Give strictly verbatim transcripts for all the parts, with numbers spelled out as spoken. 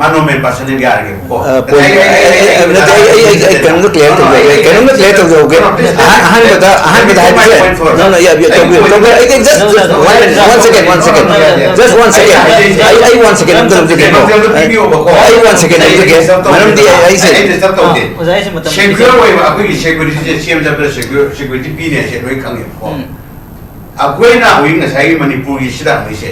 ꯑꯅꯣꯔꯃꯦꯜ person ꯌꯥꯔꯒꯦꯕꯀꯣ꯫ ꯑ, point, ꯑꯩ, ꯑꯩ, ꯑꯩ, ꯑꯩ, ꯅꯠꯇꯦ, ꯑꯩ, ꯑꯩ, ꯑꯩ, ꯑꯩ ꯀꯩꯅꯣꯝꯇ clear ꯇꯧꯖꯍꯧꯒꯦ, ꯀꯩꯅꯣꯝꯇ clear ꯇꯧꯖꯍꯧꯒꯦ꯫ ꯑꯍꯥꯟ-, ꯑꯍꯥꯟꯕꯗ, ꯑꯍꯥꯟꯕꯗ ꯍꯥꯏꯕꯁꯦ, no, no, yeah, yeah, ꯇꯧꯕꯤꯌꯨ, ꯇꯧꯕꯤꯌꯨ, ꯑꯩ, ꯑꯩ, just, just one minute, one second, one second, just one second, ꯑꯩ, ꯑꯩ one second ꯑꯝꯇ ꯂꯧꯖꯒꯦꯀꯣ꯫ ꯑꯩ one second ꯂꯧꯖꯒꯦ, ꯃꯔꯝꯗꯤ ꯑꯩ, ꯑꯩꯁꯦ, ꯑꯣꯖꯥ, ꯑꯩꯁꯦ ꯃꯇꯝ ꯁꯦꯀ꯭ꯌꯨꯔ ꯑꯣꯏꯕ ꯑꯩꯈꯣꯏꯒꯤ ꯁꯦꯀ꯭ꯌꯨꯔꯤꯇꯤꯁꯦ ꯁꯤ ꯑꯦꯝ ꯆꯠꯄꯗ ꯁꯦꯀ꯭ꯌꯨꯔꯤꯇꯤ ꯄꯤꯅꯤ ꯍꯥꯏꯁꯦ ꯂꯣꯏ ꯈꯪꯉꯦꯕꯀꯣ꯫ ꯎꯝ꯫ ꯑꯩꯈꯣꯏꯅ ꯍꯧꯖꯤꯛ ꯉꯁꯥꯏꯒꯤ ꯃꯅꯤꯄꯨꯔꯒꯤ ꯁꯤꯗ ꯍꯧꯖꯤꯛꯁꯦ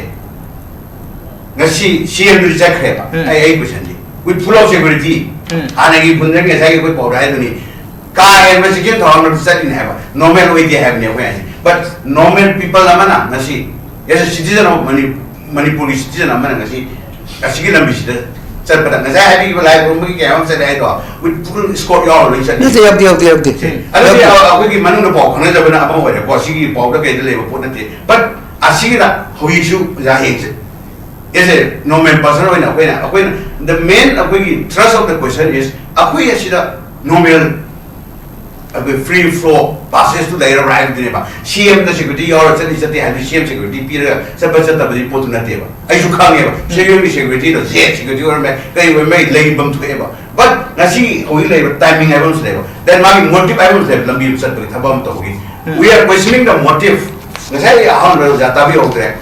ꯉꯁꯤ ꯁꯤ ꯑꯦꯝꯗꯨꯗꯤ ꯆꯠꯈ꯭ꯔꯦꯕ꯫ ꯎꯝ꯫ ꯑꯩ ꯑꯩ ꯀꯣꯏꯁꯟꯗꯤ with full of security꯫ ꯎꯝ꯫ ꯍꯥꯟꯅꯒꯤ ꯐꯨꯟꯗꯒꯤ ꯉꯁꯥꯏꯒꯤ ꯑꯩꯈꯣꯏ ꯄꯥꯎꯗ ꯍꯥꯏꯗꯨꯅꯤ, ꯀꯥ ꯍꯦꯟꯕ ꯆꯦꯛꯁꯤꯟ ꯊꯧꯔꯥꯡꯗ ꯆꯠꯂꯤꯅꯦ ꯍꯥꯏꯕ, ꯅꯣꯔꯃꯦꯜ ꯑꯣꯏꯗꯦ ꯍꯥꯏꯕꯅꯦ ꯑꯩꯈꯣꯏ ꯍꯥꯏꯁꯦ꯫ But normal people ꯑꯃꯅ ꯉꯁꯤ as a citizen of Mani ꯃꯅꯤꯄꯨꯔꯒꯤ ꯁꯤꯇꯤꯖꯟ ꯑꯃꯅ ꯉꯁꯤ ꯑꯁꯤꯒꯤ ꯂꯝꯕꯤꯁꯤꯗ ꯆꯠꯄꯗ ꯉꯁꯥꯏ ꯍꯥꯏꯕꯤꯈꯤꯕ ꯂꯥꯏ ꯈꯨꯔꯨꯝꯕꯒꯤ ꯀꯌꯥ ꯑꯃ ꯆꯠꯂꯦ ꯍꯥꯏꯗꯣ with full escort ꯌꯥꯎꯔ ꯂꯣꯏ ꯆꯠꯂꯤ꯫ ꯅꯠꯇꯦ, ꯌꯥꯎꯗꯦ, ꯌꯥꯎꯗꯦ, ꯌꯥꯎꯗꯦ꯫ ꯑꯗꯨꯗꯤ ꯌꯥꯎꯗꯦ꯫ ꯑꯩꯈꯣꯏꯒꯤ ꯃꯅꯨꯡꯗ ꯄꯥꯎ ꯈꯪꯅꯖꯕꯅ ꯑꯃ ꯑꯣꯏꯔꯦꯀꯣ, ꯑꯁꯤꯒꯤ ꯄꯥꯎꯗ ꯀꯩꯗ ꯂꯩꯕ ꯄꯣꯠ ꯅꯠꯇꯦ꯫ But ꯑꯁꯤꯒꯤꯗ ꯍꯧꯖꯤꯛꯁꯨ ꯑꯣꯖꯥ ꯍꯌꯦꯡꯁꯦ as a normal person ꯑꯣꯏꯅ ꯑꯩꯈꯣꯏꯅ ꯑꯩꯈꯣꯏꯅ the main ꯑꯩꯈꯣꯏꯒꯤ thrust of the question is ꯑꯩꯈꯣꯏ ꯑꯁꯤꯗ ꯅꯣꯔꯃꯦꯜ ꯑꯩꯈꯣꯏ ꯐ꯭ꯔꯤ ꯐ꯭ꯂꯣ ꯄꯥꯁꯦꯁꯇꯨ ꯂꯩꯔꯕ꯭ꯔꯥ ꯍꯥꯏꯕꯗꯨꯅꯦꯕ꯫ ꯁꯤ ꯑꯦꯝꯗ ꯁꯦꯀ꯭ꯌꯨꯔꯤꯇꯤ ꯌꯥꯎꯔ ꯆꯠꯂꯤ ꯆꯠꯇꯦ ꯍꯥꯏꯕꯗꯤ ꯁꯤ ꯑꯦꯝ ꯁꯦꯀ꯭ꯌꯨꯔꯤꯇꯤ ꯄꯤꯔꯒ ꯆꯠꯄ ꯆꯠꯇꯕꯗꯤ ꯄꯣꯠꯇꯨ ꯅꯠꯇꯦꯕ꯫ ꯑꯩꯁꯨ ꯈꯪꯉꯦꯕ ꯁꯤ ꯑꯦꯝꯒꯤ ꯁꯦꯀ꯭ꯌꯨꯔꯤꯇꯤꯗꯣ ꯖꯦꯠ ꯁꯦꯀ꯭ꯌꯨꯔꯤꯇꯤ ꯑꯣꯏꯔꯝꯃꯦ, ꯀꯩ ꯑꯣꯏꯔꯝꯃꯦ, ꯂꯩꯐꯝ ꯊꯣꯛꯑꯦꯕ꯫ But ꯉꯁꯤ ꯍꯧꯖꯤꯛ ꯂꯩꯔꯤꯕ ꯇꯥꯏꯃꯤꯡ ꯍꯥꯏꯕ ꯑꯃꯁꯨ ꯂꯩꯕ, then ꯃꯥꯒꯤ ꯃꯣꯇꯤꯚ ꯍꯥꯏꯕ ꯑꯃꯁꯨ ꯂꯩꯕ꯫ ꯂꯝꯕꯤ ꯑꯃ ꯆꯠꯄꯒꯤ ꯊꯕꯛ ꯑꯃ ꯇꯧꯕꯒꯤ we are questioning the motive꯫ ꯉꯁꯥꯏ ꯑꯍꯥꯟꯕꯗ ꯑꯣꯖꯥ ꯇꯥꯕꯤꯍꯧꯗ꯭ꯔꯦ꯫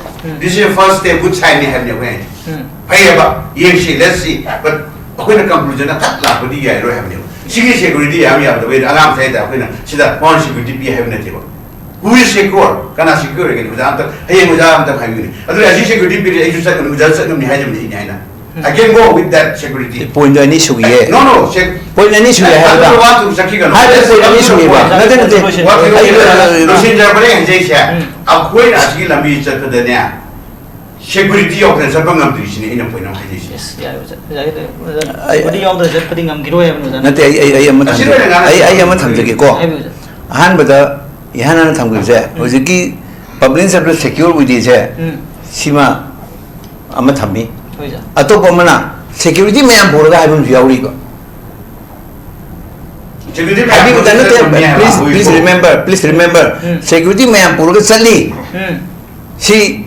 This is a first step, good sign ꯅꯤ ꯍꯥꯏꯕꯅꯦ ꯑꯩꯈꯣꯏ ꯍꯥꯏꯁꯦ꯫ ꯐꯩꯌꯦꯕ, ꯌꯦꯡꯁꯤ, let's see꯫ But ꯑꯩꯈꯣꯏꯅ ꯀꯟꯀ꯭ꯂꯨꯖꯟ ꯊꯛ ꯂꯥꯛꯄꯗꯤ ꯌꯥꯏꯔꯣꯏ ꯍꯥꯏꯕꯅꯦꯕ꯫ ꯁꯤꯒꯤ ꯁꯦꯀ꯭ꯌꯨꯔꯤꯇꯤ ꯌꯥꯝ ꯌꯥꯝꯗꯕꯩ ꯑꯉꯥꯡ ꯃꯆꯥ ꯍꯥꯏꯇꯥꯔꯦ ꯑꯩꯈꯣꯏꯅ ꯁꯤꯗ ꯃꯉꯣꯟꯗ ꯁꯦꯀ꯭ꯌꯨꯔꯤꯇꯤ ꯄꯤ ꯍꯥꯏꯕ ꯅꯠꯇꯦꯕ꯫ Who is secure? ꯀꯅꯥ ꯁꯦꯀ꯭ꯌꯨꯔ ꯑꯣꯏꯒꯅꯤ? ꯑꯣꯖꯥ ꯑꯝꯇ, ꯍꯌꯦꯡ ꯑꯣꯖꯥ ꯑꯝꯇ ꯍꯥꯏꯕꯤꯌꯨꯅꯦ꯫ ꯑꯗꯨꯗꯤ ꯑꯁꯤ ꯁꯦꯀ꯭ꯌꯨꯔꯤꯇꯤ ꯄꯤꯔꯦ, ꯑꯩꯁꯨ ꯆꯠꯀꯅꯤ, ꯑꯣꯖꯥ ꯆꯠꯀꯅꯤ ꯍꯥꯏꯖꯕꯅꯦ ꯑꯩꯅ ꯍꯥꯏꯅ꯫ I can go with that security꯫ ꯄꯣꯏꯟꯗꯣ ꯑꯅꯤ ꯁꯨꯈꯤꯌꯦ꯫ No, no, sec- ꯄꯣꯏꯟ ꯑꯅꯤ ꯁꯨꯈꯤꯌꯦ ꯍꯥꯏꯕ꯫ ꯑꯗꯨ ꯋꯥ ꯇꯨ ꯆꯠꯈꯤꯒꯅꯨ꯫ ꯍꯥꯏꯕ ꯄꯣꯏꯟ ꯑꯅꯤ ꯁꯨꯈꯤꯌꯦꯕ꯫ ꯅꯠꯇꯦ, ꯅꯠꯇꯦ꯫ ꯋꯥ ꯇꯨ ꯑꯩ, ꯂꯣꯏꯁꯤꯟꯖꯔꯕꯅꯦ ꯍꯥꯏꯖꯩꯁꯦ꯫ ꯎꯝ꯫ ꯑꯩꯈꯣꯏꯅ ꯑꯁꯤꯒꯤ ꯂꯝꯕꯤ ꯆꯠꯄꯗꯅꯦ ꯁꯦꯀ꯭ꯌꯨꯔꯤꯇꯤ ꯌꯥꯎꯗꯅ ꯆꯠꯄ ꯉꯝꯗ꯭ꯔꯤꯁꯤꯅꯦ ꯑꯩꯅ ꯄꯣꯏꯟ ꯑꯃ ꯍꯥꯏꯖꯩꯁꯦ꯫ Yes, ꯌꯥꯔꯦ, ꯑꯣꯖꯥ꯫ ꯑꯣꯖꯥꯒꯤ, ꯑꯣꯖꯥ, ꯑꯩ- ꯁꯦꯀ꯭ꯌꯨꯔꯤꯇꯤ ꯌꯥꯎꯗ꯭ꯔꯗꯤ ꯆꯠꯄꯗꯤ ꯉꯝꯈꯤꯔꯣꯏ ꯍꯥꯏꯕꯅꯤ, ꯑꯣꯖꯥ꯫ ꯅꯠꯇꯦ, ꯑꯩ, ꯑꯩ, ꯑꯩ ꯑꯃ ꯑꯁꯤ ꯊꯝꯖꯒꯦ꯫ ꯂꯣꯏꯅ ꯉꯥꯡꯅ ꯑꯩ, ꯑꯩ ꯑꯃ ꯊꯝꯖꯒꯦꯀꯣ꯫ ꯍꯥꯏꯕꯤꯌꯨ, ꯑꯣꯖꯥ꯫ ꯑꯍꯥꯟꯕꯗ ꯏꯍꯥꯟ ꯍꯥꯟꯅ ꯊꯝꯈꯤꯕꯁꯦ ꯍꯧꯖꯤꯛꯀꯤ ꯄꯕ꯭ꯂꯤꯛ ꯁꯦꯛꯇꯔ ꯁꯦꯀ꯭ꯌꯣꯔ ꯑꯣꯏꯗꯦꯁꯦ ꯎꯝ꯫ ꯁꯤꯃ ꯑꯃ ꯊꯝꯃꯤ꯫ ꯍꯣꯏ, ꯑꯣꯖꯥ꯫ ꯑꯇꯣꯞꯄ ꯑꯃꯅ ꯁꯦꯀ꯭ꯌꯨꯔꯤꯇꯤ ꯃꯌꯥꯝ ꯄꯨꯔꯒ ꯍꯥꯏꯕ ꯑꯃꯁꯨ ꯌꯥꯎꯔꯤꯕ꯫ ꯁꯦꯀ꯭ꯌꯨꯔꯤꯇꯤ ꯃꯌꯥꯝ ꯍꯥꯏꯕꯤꯕꯗ ꯅꯠꯇꯦ, ꯄꯨꯔꯒ ꯆꯠꯄꯅꯤ ꯍꯥꯏꯕ꯫ please, please remember, please remember, um. Security ꯃꯌꯥꯝ ꯄꯨꯔꯒ ꯆꯠꯂꯤ꯫ ꯎꯝ꯫ ꯁꯤ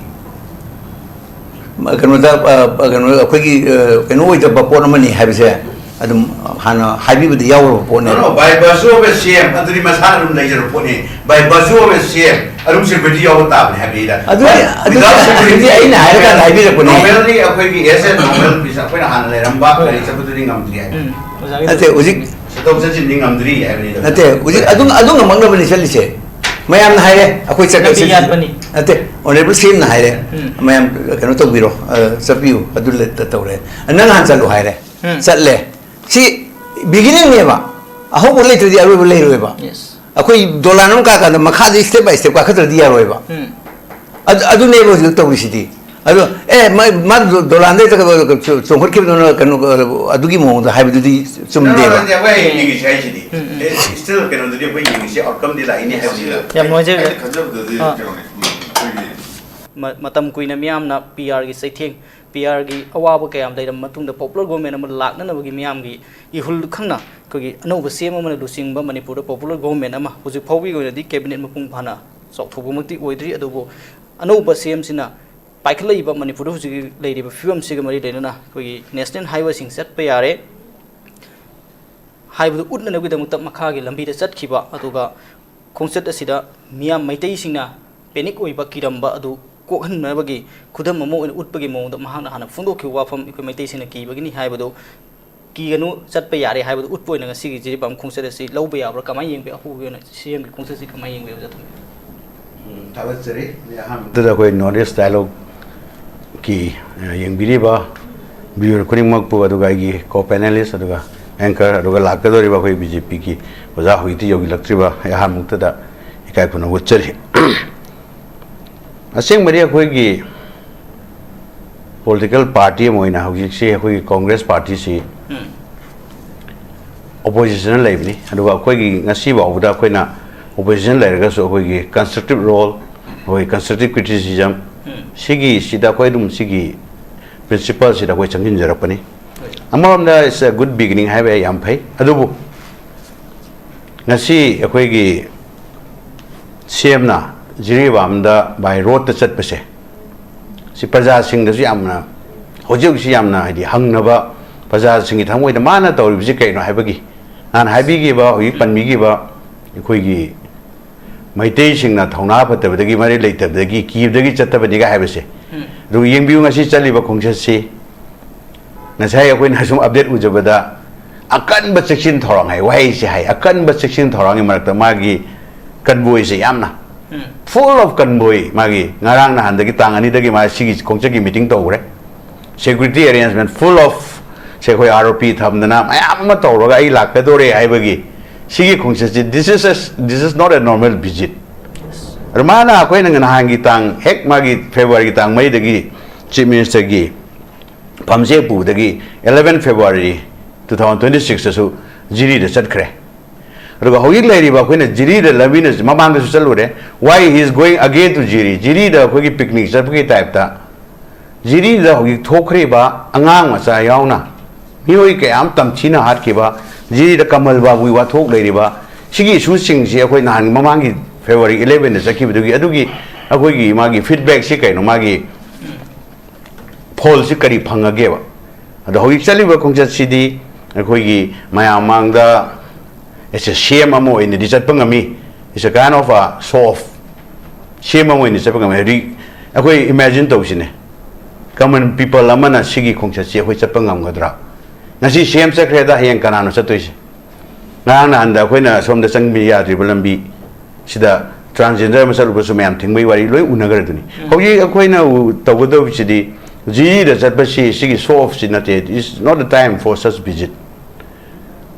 ꯀꯩꯅꯣꯗ, ꯑ, ꯀꯩꯅꯣ, ꯑꯩꯈꯣꯏꯒꯤ, ꯑ, ꯀꯩꯅꯣ ꯑꯣꯏꯗꯕ ꯄꯣꯠ ꯑꯃꯅꯤ ꯍꯥꯏꯕꯁꯦ ꯑꯗꯨꯝ ꯍꯥꯟꯅ ꯍꯥꯏꯕꯤꯕꯗ ꯌꯥꯎꯔꯕ ꯄꯣꯠꯅꯦ꯫ No, no, by virtue of a C M, ꯑꯗꯨꯗꯤ ꯃꯁꯥꯅ ꯑꯗꯨꯝ ꯂꯩꯖꯔꯕ ꯄꯣꯠꯅꯤ꯫ By virtue of a C M, ꯑꯗꯨꯝ security ꯌꯥꯎꯕ ꯇꯥꯕꯅꯤ ꯍꯥꯏꯕꯅꯤꯗ꯫ ꯑꯗꯨꯗꯤ, But ꯑꯗꯨꯗꯤ, without security, ꯑꯗꯨꯗꯤ ꯑꯩꯅ ꯍꯥꯏꯔꯀꯥꯟꯗ ꯍꯥꯏꯕꯤꯔꯛꯄꯅꯦ꯫ Normally ꯑꯩꯈꯣꯏꯒꯤ as a normal business ꯑꯩꯈꯣꯏꯅ ꯍꯥꯟꯅ ꯂꯩꯔꯝꯕ ꯍꯣꯏ꯫ ꯀꯔꯤ ꯆꯠꯄꯗꯨꯗꯤ ꯉꯝꯗ꯭ꯔꯤ ꯍꯥꯏꯕ꯫ ꯎꯝ, ꯑꯣꯖꯥꯒꯤ ꯅꯠꯇꯦ, ꯍꯧꯖꯤꯛ ꯆꯠꯊꯣꯛ ꯆꯠꯁꯤꯟꯗꯤ ꯉꯝꯗ꯭ꯔꯤ ꯍꯥꯏꯕꯅꯤꯗ꯫ ꯅꯠꯇꯦ, ꯍꯧꯖꯤꯛ ꯑꯗꯨꯝ, ꯑꯗꯨꯝ ꯉꯝꯃꯛꯅꯕꯅꯤ ꯆꯠꯂꯤꯁꯦ꯫ ꯃꯌꯥꯝꯅ ꯍꯥꯏꯔꯦ, ꯑꯩꯈꯣꯏ ꯆꯠ-, ꯂꯝꯕꯤ ꯌꯥꯠꯄꯅꯤ꯫ ꯅꯠꯇꯦ, Honourable C M ꯅ ꯍꯥꯏꯔꯦ, ꯎꯝ꯫ ꯃꯌꯥꯝ ꯀꯩꯅꯣ ꯇꯧꯕꯤꯔꯣ, ꯑ, ꯆꯠꯄꯤꯌꯨ, ꯑꯗꯨ ꯂ-, ꯇꯧꯔꯦ꯫ ꯅꯪ ꯍꯥꯟꯅ ꯆꯠꯂꯨ ꯍꯥꯏꯔꯦ꯫ ꯎꯝ꯫ ꯆꯠꯂꯦ꯫ ꯁꯤ beginning ꯅꯦꯕ꯫ ꯑꯍꯧꯕ ꯂꯩꯇ꯭ꯔꯗꯤ ꯑꯔꯣꯏꯕ ꯂꯩꯔꯣꯏꯕ꯫ Yes꯫ ꯑꯩꯈꯣꯏ ꯗꯣꯂꯥꯟ ꯑꯃ ꯀꯥꯀꯥꯟꯗ ꯃꯈꯥꯗ step by step ꯀꯥꯈꯠꯇ꯭ꯔꯗꯤ ꯌꯥꯔꯣꯏꯕ꯫ ꯎꯝ꯫ ꯑꯗꯨ, ꯑꯗꯨꯅꯦꯕ ꯍꯧꯖꯤꯛ ꯇꯧꯔꯤꯁꯤꯗꯤ꯫ ꯑꯗꯣ, "ꯑꯦ, ꯃꯥ, ꯃꯥ ꯗꯣ-, ꯗꯣꯂꯥꯟꯗꯩ ꯆꯣꯡꯈꯠꯈꯤꯕꯗꯨꯅ ꯀꯩꯅꯣ, ꯑꯗꯨꯒꯤ ꯃꯑꯣꯡꯗ" ꯍꯥꯏꯕꯗꯨꯗꯤ ꯆꯨꯝꯗꯦꯕ꯫ ꯅꯠꯇꯦ, ꯑꯩꯈꯣꯏ ꯌꯦꯡꯉꯤꯁꯦ ꯍꯥꯏꯁꯤꯗꯤ꯫ ꯎꯝ, ꯎꯝ꯫ ꯑꯦ, still ꯀꯩꯅꯣꯗꯨꯗꯤ ꯑꯩꯈꯣꯏ ꯌꯦꯡꯉꯤꯁꯦ outcome ꯗꯤ ꯂꯥꯛꯏꯅꯦ ꯍꯥꯏꯕꯅꯤꯗ꯫ ꯌꯥꯝ ꯅꯨꯡꯉꯥꯏꯖꯔꯦ꯫ ꯑꯩꯅ ꯈꯟꯖꯕꯗꯗꯤ ꯑꯥ꯫ ꯀꯩꯅꯣꯅꯦ, ꯎꯝ, ꯑꯩꯈꯣꯏꯒꯤ ꯃ-, ꯃꯇꯝ ꯀꯨꯏꯅ ꯃꯤꯌꯥꯝꯅ P R ꯒꯤ ꯆꯩꯊꯦꯡ, P R ꯒꯤ ꯑꯋꯥꯕ ꯀꯌꯥ ꯑꯃ ꯂꯩꯔꯕ ꯃꯇꯨꯡꯗ popular government ꯑꯃ ꯂꯥꯛꯅꯅꯕꯒꯤ ꯃꯤꯌꯥꯝꯒꯤ ꯏꯍꯨꯜ ꯈꯪꯅ ꯑꯩꯈꯣꯏꯒꯤ ꯑꯅꯧꯕ C M ꯑꯃꯅ ꯂꯨꯆꯤꯡꯕ ꯃꯅꯤꯄꯨꯔꯗ popular government ꯑꯃ ꯍꯧꯖꯤꯛ ꯐꯥꯎꯕꯒꯤ ꯑꯣꯏꯅꯗꯤ cabinet ꯃꯄꯨꯡ ꯐꯥꯅ ꯆꯥꯎꯊꯣꯛꯄꯃꯛꯇꯤ ꯑꯣꯏꯗ꯭ꯔꯤ, ꯑꯗꯨꯕꯨ ꯑꯅꯧꯕ C M ꯁꯤꯅ ꯄꯥꯏꯈꯠꯂꯛꯏꯕ ꯃꯅꯤꯄꯨꯔꯗ ꯍꯧꯖꯤꯛ ꯂꯩꯔꯤꯕ ꯐꯤꯕꯝꯁꯤꯒ ꯃꯔꯤ ꯂꯩꯅꯅ ꯑꯩꯈꯣꯏꯒꯤ national highway ꯁꯤꯡ ꯆꯠꯄ ꯌꯥꯔꯦ ꯍꯥꯏꯕꯗꯨ ꯎꯠꯅꯅꯕꯒꯤꯗꯃꯛꯇ ꯃꯈꯥꯒꯤ ꯂꯝꯕꯤꯗ ꯆꯠꯈꯤꯕ, ꯑꯗꯨꯒ ꯈꯣꯡꯆꯠ ꯑꯁꯤꯗ ꯃꯤꯌꯥꯝ ꯃꯩꯇꯩꯁꯤꯡꯅ panic ꯑꯣꯏꯕ, ꯀꯤꯔꯝꯕ ꯑꯗꯨ ꯀꯣꯛꯍꯟꯅꯕꯒꯤ ꯈꯨꯗꯝ ꯑꯃ ꯑꯣꯏꯅ ꯎꯠꯄꯒꯤ ꯃꯑꯣꯡꯗ ꯃꯍꯥꯛꯅ ꯍꯥꯟꯅ ꯐꯣꯡꯗꯣꯛꯈꯤꯕ ꯋꯥꯐꯝ, "ꯑꯩꯈꯣꯏ ꯃꯩꯇꯩꯁꯤꯡꯅ ꯀꯤꯕꯒꯤꯅꯤ" ꯍꯥꯏꯕꯗꯨ, "ꯀꯤꯒꯅꯨ, ꯆꯠꯄ ꯌꯥꯔꯦ" ꯍꯥꯏꯕꯗꯨ ꯎꯠꯄ ꯑꯣꯏꯅ ꯉꯁꯤꯒꯤ ꯖꯤꯔꯤꯕꯥꯝ ꯈꯣꯡꯆꯠ ꯑꯁꯤ ꯂꯧꯕ ꯌꯥꯕ꯭ꯔꯥ? ꯀꯃꯥꯏꯅ ꯌꯦꯡꯕꯤ? ꯑꯍꯧꯕꯒꯤ ꯑꯣꯏꯅ C M ꯒꯤ ꯈꯣꯡꯆꯠꯁꯤ ꯀꯃꯥꯏꯅ ꯌꯦꯡꯕꯤ, ꯑꯣꯖꯥ ꯊꯣꯡꯕꯤ? ꯎꯝ, ꯊꯥꯒꯠꯆꯔꯤ꯫ ꯑꯍꯥꯟꯕꯗ ꯑꯩꯈꯣꯏ North East Dialogue ꯀꯤ, ꯑ, ꯌꯦꯡꯕꯤꯔꯤꯕ viewer ꯈꯨꯗꯤꯡꯃꯛꯄꯨ, ꯑꯗꯨꯒ ꯑꯩꯒꯤ co-panelist, ꯑꯗꯨꯒ anchor, ꯑꯗꯨꯒ ꯂꯥꯛꯀꯗꯧꯔꯤꯕ ꯑꯩꯈꯣꯏ B J P ꯒꯤ ꯑꯣꯖꯥ, ꯍꯧꯖꯤꯛꯇꯤ ꯌꯧꯁꯤꯜꯂꯛꯇ꯭ꯔꯤꯕ, ꯑꯩ ꯑꯍꯥꯟꯕ ꯃꯛꯇꯗ ꯏꯀꯥꯏ ꯈꯨꯝꯅꯕ ꯎꯠꯆꯔꯤ꯫ ꯑꯁꯦꯡꯕꯗꯤ ꯑꯩꯈꯣꯏꯒꯤ political party ꯑꯃ ꯑꯣꯏꯅ ꯍꯧꯖꯤꯛꯁꯤ ꯑꯩꯈꯣꯏꯒꯤ Congress party ꯁꯤ ꯎꯝ꯫ Opposition ꯗ ꯂꯩꯕꯅꯤ, ꯑꯗꯨꯒ ꯑꯩꯈꯣꯏꯒꯤ ꯉꯁꯤ ꯐꯥꯎꯕꯗ ꯑꯩꯈꯣꯏꯅ opposition ꯂꯩꯔꯒꯁꯨ ꯑꯩꯈꯣꯏꯒꯤ constructive role, ꯑꯩꯈꯣꯏ constructive criticism, ꯎꯝ꯫ ꯁꯤꯒꯤ, ꯁꯤꯗ ꯑꯩꯈꯣꯏ ꯑꯗꯨꯝ ꯁꯤꯒꯤ principle ꯁꯤꯗ ꯑꯩꯈꯣꯏ ꯆꯪꯁꯤꯟꯖꯔꯛꯄꯅꯤ꯫ ꯍꯣꯏ꯫ ꯑꯃꯔꯣꯝꯗ it's a good beginning ꯍꯥꯏꯕ ꯌꯥꯏ, ꯌꯥꯝ ꯐꯩ, ꯑꯗꯨꯕꯨ ꯉꯁꯤ ꯑꯩꯈꯣꯏꯒꯤ C M ꯅ ꯖꯤꯔꯤꯕꯥꯝꯗ by road ꯇ ꯆꯠꯄꯁꯦ, ꯁꯤ ꯄ꯭ꯔꯖꯥꯁꯤꯡꯗꯁꯨ ꯌꯥꯝꯅ, ꯍꯧꯖꯤꯛ ꯍꯧꯖꯤꯛꯁꯤ ꯌꯥꯝꯅ, ꯍꯥꯏꯗꯤ, ꯍꯪꯅꯕ, ꯄ꯭ꯔꯖꯥꯁꯤꯡꯒꯤ ꯊꯃꯣꯏꯗ ꯃꯥꯅ ꯇꯧꯔꯤꯕꯁꯤ ꯀꯩꯅꯣ ꯍꯥꯏꯕꯒꯤ, ꯅꯍꯥꯟ ꯍꯥꯏꯕꯤꯈꯤꯕ, ꯍꯧꯖꯤꯛ ꯄꯟꯕꯤꯈꯤꯕ ꯑꯩꯈꯣꯏꯒꯤ ꯃꯩꯇꯩꯁꯤꯡꯅ ꯊꯧꯅꯥ ꯐꯠꯇꯕꯗꯒꯤ, ꯃꯔꯤ ꯂꯩꯇꯕꯗꯒꯤ, ꯀꯤꯕꯗꯒꯤ ꯆꯠꯇꯕꯅꯤꯒ ꯍꯥꯏꯕꯁꯦ꯫ ꯎꯝ꯫ ꯑꯗꯨꯒ ꯌꯦꯡꯕꯤꯌꯨ, ꯉꯁꯤ ꯆꯠꯂꯤꯕ ꯈꯣꯡꯆꯠꯁꯤ, ꯉꯁꯥꯏ ꯑꯩꯈꯣꯏꯅ ꯁꯨꯝ ꯑꯞꯗꯦꯠ ꯎꯖꯕꯗ, ꯑꯀꯟꯕ ꯆꯦꯛꯁꯤꯟ ꯊꯧꯔꯥꯡ ꯍꯥꯏ, ꯋꯥꯍꯩꯁꯦ ꯍꯥꯏ, ꯑꯀꯟꯕ ꯆꯦꯛꯁꯤꯟ ꯊꯧꯔꯥꯡꯒꯤ ꯃꯔꯛꯇ ꯃꯥꯒꯤ ꯀꯟꯕꯣꯏꯁꯦ ꯌꯥꯝꯅ ꯎꯝ꯫ Full of ꯀꯟꯕꯣꯏ꯫ ꯃꯥꯒꯤ ꯉꯔꯥꯡ ꯅꯍꯥꯟꯗꯒꯤ, ꯇꯥꯡ ꯑꯅꯤꯗꯒꯤ ꯃꯥ ꯁꯤꯒꯤ ꯈꯣꯡꯆꯠꯀꯤ ꯃꯤꯇꯤꯡ ꯇꯧꯈ꯭ꯔꯦ꯫ Security arrangement full of, ꯁꯦ ꯑꯩꯈꯣꯏ R O P ꯊꯝꯗꯅ ꯃꯌꯥꯝ ꯑꯃ ꯇꯧꯔꯒ ꯑꯩ ꯂꯥꯛꯀꯗꯣꯔꯦ ꯍꯥꯏꯕꯒꯤ ꯁꯤꯒꯤ ꯈꯣꯡꯆꯠꯁꯤ, this is a, this is not a normal visit꯫ ꯑꯗꯨ ꯃꯥꯅ, ꯑꯩꯈꯣꯏꯅ ꯅꯍꯥꯟꯒꯤ ꯇꯥꯡ, ꯍꯦꯛ ꯃꯥꯒꯤ Februaryꯒꯤ ꯇꯥꯡ ꯃꯔꯤꯗꯒꯤ Chief Ministerꯒꯤ ꯐꯝꯖꯦ ꯄꯨꯕꯗꯒꯤ eleven February two thousand twenty sixꯇꯁꯨ ꯖꯤꯔꯤꯗ ꯆꯠꯈ꯭ꯔꯦ꯫ ꯑꯗꯨꯒ ꯍꯧꯖꯤꯛ ꯂꯩꯔꯤꯕ ꯑꯩꯈꯣꯏꯅ ꯖꯤꯔꯤꯗ ꯂꯝꯕꯤꯅ, ꯃꯃꯥꯡꯗꯁꯨ ꯆꯠꯂꯨꯔꯦ, why he is going again to ꯖꯤꯔꯤ? ꯖꯤꯔꯤꯗ ꯑꯩꯈꯣꯏꯒꯤ ꯄꯤꯛꯅꯤꯛ ꯆꯠꯄꯒꯤ ꯇꯥꯏꯞꯇ ꯖꯤꯔꯤꯗ ꯍꯧꯖꯤꯛ ꯊꯣꯛꯈ꯭ꯔꯤꯕ ꯑꯉꯥꯡ ꯃꯆꯥ ꯌꯥꯎꯅ ꯃꯤꯑꯣꯏ ꯀꯌꯥ ꯑꯃ ꯇꯝꯊꯤꯅ ꯍꯥꯠꯈꯤꯕ, ꯖꯤꯔꯤꯗ ꯀꯃꯜ ꯕꯥꯕꯨꯒꯤ ꯋꯥꯊꯣꯛ ꯂꯩꯔꯤꯕ, ꯁꯤꯒꯤ ꯏꯁꯨꯁꯤꯡꯁꯤ ꯑꯩꯈꯣꯏ ꯅꯍꯥꯟ ꯃꯃꯥꯡꯒꯤ February elevenꯗ ꯆꯠꯈꯤꯕꯗꯨꯒꯤ, ꯑꯗꯨꯒꯤ ꯑꯩꯈꯣꯏꯒꯤ ꯃꯥꯒꯤ feedbackꯁꯤ ꯀꯩꯅꯣ, ꯃꯥꯒꯤ ꯐꯣꯜꯁꯤ ꯀꯔꯤ ꯐꯪꯉꯒꯦꯕ? ꯑꯗꯣ ꯍꯧꯖꯤꯛ ꯆꯠꯂꯤꯕ ꯈꯣꯡꯆꯠꯁꯤꯗꯤ ꯑꯩꯈꯣꯏꯒꯤ ꯃꯌꯥꯝ ꯃꯥꯡꯗ, ꯑꯦꯁ ꯑꯦ, ꯁꯤ ꯑꯦꯝ ꯑꯃ ꯑꯣꯏꯅꯗꯤ ꯆꯠꯄ ꯉꯝꯃꯤ, it's a kind of a show off꯫ ꯁꯤ ꯑꯦꯝ ꯑꯃ ꯑꯣꯏꯅ ꯆꯠꯄ ꯉꯝꯃꯤ꯫ ꯍꯧꯖꯤꯛ ꯑꯩꯈꯣꯏ imagine ꯇꯧꯁꯤꯅꯦ, common people ꯑꯃꯅ ꯁꯤꯒꯤ ꯈꯣꯡꯆꯠꯁꯤ ꯑꯩꯈꯣꯏ ꯆꯠꯄ ꯉꯝꯒꯗ꯭ꯔꯥ? ꯉꯁꯤ ꯁꯤ ꯑꯦꯝ ꯆꯠꯈ꯭ꯔꯦꯗ, ꯍꯌꯦꯡ ꯀꯅꯥꯅꯣ ꯆꯠꯇꯣꯏꯁꯦ? ꯉꯔꯥꯡ ꯅꯍꯥꯟꯗ ꯑꯩꯈꯣꯏꯅ ꯁꯣꯝꯗ ꯆꯪꯕ ꯌꯥꯗ꯭ꯔꯤꯕ ꯂꯝꯕꯤ ꯁꯤꯗ transgender ꯑꯃ ꯆꯠꯂꯨꯕꯁꯨ ꯃꯌꯥꯝ ꯊꯤꯡꯕꯒꯤ ꯋꯥꯔꯤ ꯂꯣꯏ ꯎꯅꯈ꯭ꯔꯗꯨꯅꯤ꯫ ꯎꯝ꯫ ꯍꯧꯖꯤꯛ ꯑꯩꯈꯣꯏꯅ ꯎ-, ꯇꯧꯒꯗꯧꯕꯁꯤꯗꯤ ꯖꯤꯔꯤꯗ ꯆꯠꯄꯁꯤ ꯁꯤꯒꯤ show off ꯁꯤ ꯅꯠꯇꯦ, it's not the time for such visit꯫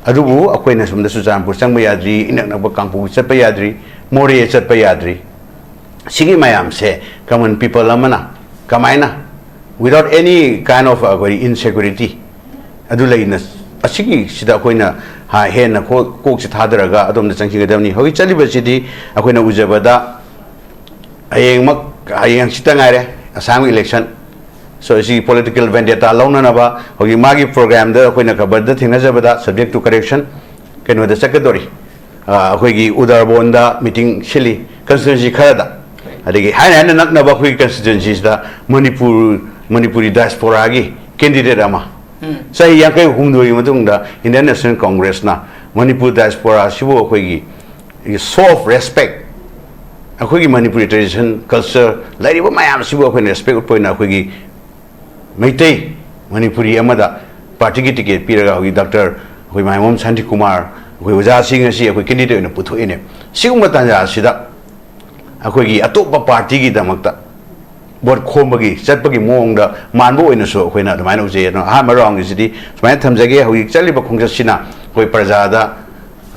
ꯑꯗꯨꯕꯨ ꯑꯩꯈꯣꯏꯅ ꯁꯣꯝꯗ ꯆꯨꯔꯆꯥꯟꯄꯨꯔ ꯆꯪꯕ ꯌꯥꯗ꯭ꯔꯤ, ꯏꯅꯛ ꯅꯛꯄ ꯀꯥꯡꯄꯣꯛꯄꯤ ꯆꯠꯄ ꯌꯥꯗ꯭ꯔꯤ, ꯃꯣꯔꯦ ꯆꯠꯄ ꯌꯥꯗ꯭ꯔꯤ꯫ ꯁꯤꯒꯤ ꯃꯌꯥꯝꯁꯦ common people ꯑꯃꯅ ꯀꯃꯥꯏꯅ, without any kind of ꯑꯩꯈꯣꯏ insecurity ꯑꯗꯨ ꯂꯩꯅ, ꯑꯁꯤꯒꯤꯁꯤꯗ ꯑꯩꯈꯣꯏꯅ ꯍꯥ-, ꯍꯦꯟꯅ ꯀꯣ-, ꯀꯣꯛꯁꯤ ꯊꯥꯗꯔꯒ ꯑꯗꯣꯝꯗ ꯆꯪꯁꯤꯟꯒꯗꯕꯅꯤ꯫ ꯍꯧꯖꯤꯛ ꯆꯠꯂꯤꯕꯁꯤꯗꯤ ꯑꯩꯈꯣꯏꯅ ꯎꯖꯕꯗ ꯍꯌꯦꯡꯃꯛ, ꯍꯌꯦꯡ ꯍꯪꯆꯤꯠꯇ ꯉꯥꯏꯔꯦ ꯑꯁꯥꯝꯒꯤ election꯫ So, ꯁꯤꯒꯤ political vendetta ꯂꯧꯅꯅꯕ ꯍꯧꯖꯤꯛ ꯃꯥꯒꯤ programꯗ ꯑꯩꯈꯣꯏꯅ ꯈꯕꯔꯗ ꯊꯦꯡꯅꯖꯕꯗ, subject to correction, ꯀꯩꯅꯣꯗ ꯆꯠꯀꯗꯧꯔꯤ, ꯑ, ꯑꯩꯈꯣꯏꯒꯤ ꯎꯗꯥꯔꯕꯣꯟꯗ meeting ꯁꯤꯜꯂꯤ, constituency ꯈꯔꯗ꯫ ꯑꯗꯒꯤ ꯍꯥꯏꯅ ꯍꯥꯏꯅ ꯅꯛꯅꯕ ꯑꯩꯈꯣꯏꯒꯤ ꯀꯟꯁꯇꯤꯇ꯭ꯋꯦꯟꯁꯤꯁꯤꯗ ꯃꯅꯤꯄꯨꯔ ꯃꯅꯤꯄꯨꯔꯤ ꯗꯥꯏꯁꯄꯣꯔꯥꯒꯤ ꯀꯦꯟꯗꯤꯗꯦꯠ ꯑꯃ ꯆꯍꯤ ꯌꯥꯡꯈꯩ ꯍꯨꯝꯗꯣꯏꯒꯤ ꯃꯇꯨꯡꯗ ꯏꯟꯗꯤꯌꯟ ꯅꯦꯁꯅꯦꯜ ꯀꯣꯡꯒ꯭ꯔꯦꯁꯅ ꯃꯅꯤꯄꯨꯔ ꯗꯥꯏꯁꯄꯣꯔꯥ ꯑꯁꯤꯕꯨ ꯑꯩꯈꯣꯏꯒꯤ ꯁꯣ ꯑꯣꯐ ꯔꯦꯁꯄꯦꯛ, ꯑꯩꯈꯣꯏꯒꯤ ꯃꯅꯤꯄꯨꯔꯤ ꯇ꯭ꯔꯦꯗꯤꯁꯟ ꯀꯜꯆꯔ ꯂꯩꯔꯤꯕ ꯃꯌꯥꯝꯁꯤꯕꯨ ꯑꯩꯈꯣꯏꯅ ꯔꯦꯁꯄꯦꯛ ꯎꯠꯄ ꯑꯣꯏꯅ ꯑꯩꯈꯣꯏꯒꯤ ꯃꯩꯇꯩ ꯃꯅꯤꯄꯨꯔꯤ ꯑꯃꯗ ꯄꯥꯔꯇꯤꯒꯤ ꯇꯤꯀꯦꯠ ꯄꯤꯔꯒ ꯍꯧꯖꯤꯛ ꯗꯥꯛꯇꯔ ꯑꯩꯈꯣꯏ ꯃꯥꯏꯃꯣꯝ ꯁꯥꯟꯇꯤꯀꯨꯃꯥꯔ ꯑꯩꯈꯣꯏ ꯑꯣꯖꯥꯁꯤꯡ ꯑꯁꯤ ꯑꯩꯈꯣꯏ ꯀꯦꯟꯗꯤꯗꯦꯠ ꯑꯣꯏꯅ ꯄꯨꯊꯣꯛꯏꯅꯦ꯫ ꯁꯤꯒꯨꯝꯕ ꯇꯥꯟꯖꯥ ꯑꯁꯤꯗ ꯑꯩꯈꯣꯏꯒꯤ ꯑꯇꯣꯞꯄ ꯄꯥꯔꯇꯤꯒꯤꯗꯃꯛꯇ ꯚꯣꯠ ꯈꯣꯝꯕꯒꯤ ꯆꯠꯄꯒꯤ ꯃꯑꯣꯡꯗ ꯃꯥꯟꯕ ꯑꯣꯏꯅꯁꯨ ꯑꯩꯈꯣꯏꯅ ꯑꯗꯨꯃꯥꯏꯅ ꯎꯖꯩ꯫ ꯑꯗꯨꯅ ꯑꯍꯥꯟꯕ ꯔꯥꯎꯟꯒꯤꯁꯤꯗꯤ ꯁꯨꯃꯥꯏꯅ ꯊꯝꯖꯒꯦ꯫ ꯍꯧꯖꯤꯛ ꯆꯠꯂꯤꯕ ꯈꯣꯡꯆꯠꯁꯤꯅ ꯑꯩꯈꯣꯏ ꯄ꯭ꯔꯖꯥꯗ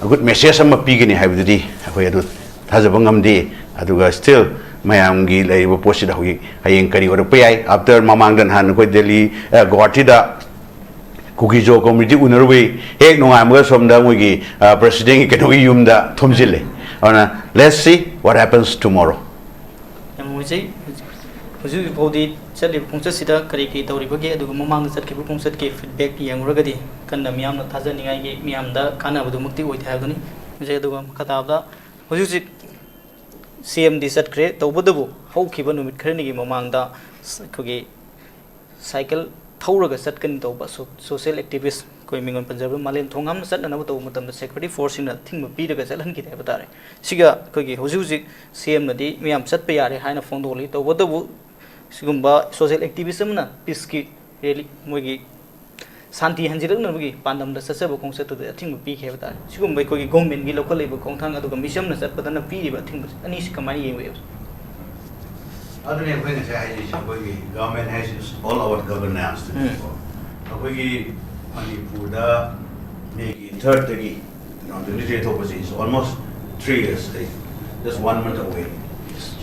ꯒꯨꯗ ꯃꯦꯁꯦꯖ ꯑꯃ ꯄꯤꯒꯅꯤ ꯍꯥꯏꯕꯗꯨꯗꯤ ꯑꯩꯈꯣꯏ ꯑꯗꯨ ꯊꯥꯖꯕ ꯉꯝꯗꯦ꯫ ꯑꯗꯨꯒ ꯁ꯭ꯇꯤꯜ ꯃꯌꯥꯝꯒꯤ ꯂꯩꯔꯤꯕ ꯄꯣꯠꯁꯤꯗ ꯍꯧꯖꯤꯛ ꯍꯌꯦꯡ ꯀꯔꯤ ꯑꯣꯏꯔꯛꯄ ꯌꯥꯏ꯫ ꯑꯥꯐꯇꯔ ꯃꯃꯥꯡꯗ ꯅꯍꯥꯟ ꯑꯩꯈꯣꯏ ꯗꯦꯜꯂꯤ, ꯑ, ꯒꯨꯋꯥꯍꯥꯇꯤꯗ ꯀꯨꯀꯤꯖꯣ ꯀꯝꯃ꯭ꯌꯨꯅꯤꯇꯤ ꯎꯅꯔꯨꯕꯩ ꯍꯦꯛ ꯅꯣꯡꯉꯥꯟꯕꯒ ꯁꯣꯝꯗ ꯃꯣꯏꯒꯤ, ꯑ, ꯄ꯭ꯔꯁꯤꯗꯦꯟꯒꯤ ꯀꯩꯅꯣꯒꯤ ꯌꯨꯝꯗ ꯊꯣꯝꯖꯤꯜꯂꯦ꯫ ꯑꯗꯨꯅ let's see what happens tomorrow꯫ ꯌꯥꯝ ꯅꯨꯡꯉꯥꯏꯖꯩ꯫ ꯍꯧꯖꯤꯛ ꯍꯧꯖꯤꯛ ꯐꯥꯎꯗꯤ ꯆꯠꯂꯤꯕ ꯈꯣꯡꯆꯠꯁꯤꯗ ꯀꯔꯤ ꯀꯔꯤ ꯇꯧꯔꯤꯕꯒꯦ, ꯑꯗꯨꯒ ꯃꯃꯥꯡꯗ ꯆꯠꯈꯤꯕ ꯈꯣꯡꯆꯠꯀꯤ ꯐꯤꯗꯕꯦꯛ ꯌꯦꯡꯂꯨꯔꯒꯗꯤ ꯀꯟꯅ ꯃꯤꯌꯥꯝꯅ ꯊꯥꯖꯅꯤꯡꯉꯥꯏꯒꯤ, ꯃꯤꯌꯥꯝꯗ ꯀꯥꯟꯅꯕꯗꯨꯃꯛꯇꯤ ꯑꯣꯏꯗꯦ ꯍꯥꯏꯕꯗꯨꯅꯤ꯫ ꯍꯧꯖꯤꯛ ꯑꯗꯨꯒ ꯃꯈꯥ ꯇꯥꯕꯗ ꯍꯧꯖꯤꯛ ꯍꯧꯖꯤꯛ ꯁꯤ ꯑꯦꯝꯗꯤ ꯆꯠꯈ꯭ꯔꯦ, ꯇꯧꯕꯇꯕꯨ ꯍꯧꯈꯤꯕ ꯅꯨꯃꯤꯠ ꯈꯔꯅꯤꯒꯤ ꯃꯃꯥꯡꯗ ꯑꯩꯈꯣꯏꯒꯤ ꯁꯥꯏꯀꯜ ꯊꯧꯔꯒ ꯆꯠꯀꯅꯤ ꯇꯧꯕ ꯁꯣ-, ꯁꯣꯁꯤꯌꯦꯜ ꯑꯦꯛꯇꯤꯚꯤꯁ ꯑꯩꯈꯣꯏ ꯃꯤꯡ ꯑꯣꯏꯅ ꯄꯟꯖꯔꯕ ꯃꯥꯂꯦꯝ ꯊꯣꯡꯉꯥꯝꯅ ꯆꯠꯅꯅꯕ ꯇꯧꯕ ꯃꯇꯝꯗ ꯁꯦꯀ꯭ꯌꯨꯔꯤꯇꯤ ꯐꯣꯔꯁꯁꯤꯡꯅ ꯑꯊꯤꯡꯕ ꯄꯤꯔꯒ ꯆꯠꯍꯟꯈꯤꯗꯦ ꯍꯥꯏꯕ ꯇꯥꯔꯦ꯫ ꯁꯤꯒ ꯑꯩꯈꯣꯏꯒꯤ ꯍꯧꯖꯤꯛ ꯍꯧꯖꯤꯛ ꯁꯤ ꯑꯦꯝꯅꯗꯤ ꯃꯤꯌꯥꯝ ꯆꯠꯄ ꯌꯥꯔꯦ ꯍꯥꯏꯅ ꯐꯣꯡꯗꯣꯛꯂꯤ꯫ ꯇꯧꯕꯇꯕꯨ ꯁꯤꯒꯨꯝꯕ ꯁꯣꯁꯤꯌꯦꯜ ꯑꯦꯛꯇꯤꯚꯤꯁ ꯑꯃꯅ ꯄꯤꯁꯀꯤ ꯔꯦꯂꯤ, ꯃꯣꯏꯒꯤ ꯁꯥꯟꯇꯤ ꯍꯟꯖꯤꯜꯂꯛꯅꯕꯒꯤ ꯄꯥꯟꯗꯝꯗ ꯆꯠꯆꯕ ꯈꯣꯡꯆꯠꯇꯨꯗ ꯑꯊꯤꯡꯕ ꯄꯤꯈꯤ ꯍꯥꯏꯕ ꯇꯥꯔꯦ꯫ ꯁꯤꯒꯨꯝꯕ ꯑꯩꯈꯣꯏꯒꯤ ꯒꯣꯔꯃꯦꯟꯒꯤ ꯂꯧꯈꯠꯂꯛꯏꯕ ꯈꯣꯡꯊꯥꯡ ꯑꯗꯨꯒ ꯃꯤꯆꯝꯅ ꯆꯠꯄꯗꯅ ꯄꯤꯔꯤꯕ ꯑꯊꯤꯡꯕꯁꯦ ꯑꯅꯤꯁꯤ ꯀꯃꯥꯏꯅ ꯌꯦꯡꯕ ꯌꯥꯏ? ꯑꯗꯨꯅꯦ ꯑꯩꯈꯣꯏ ꯉꯁꯥꯏ ꯍꯥꯏꯖꯩꯁꯦ, ꯑꯩꯈꯣꯏꯒꯤ government ꯍꯥꯏꯁꯤ is all about governance ꯇꯅꯤꯀꯣ꯫ ꯑꯩꯈꯣꯏꯒꯤ ꯃꯅꯤꯄꯨꯔꯗ ꯃꯦꯒꯤ ꯊꯥꯔꯠꯇꯒꯤ ꯇ꯭ꯋꯦꯟꯇꯤ ꯊ꯭ꯔꯤ ꯊꯣꯛꯄꯁꯤ is almost three years, like, just one month away꯫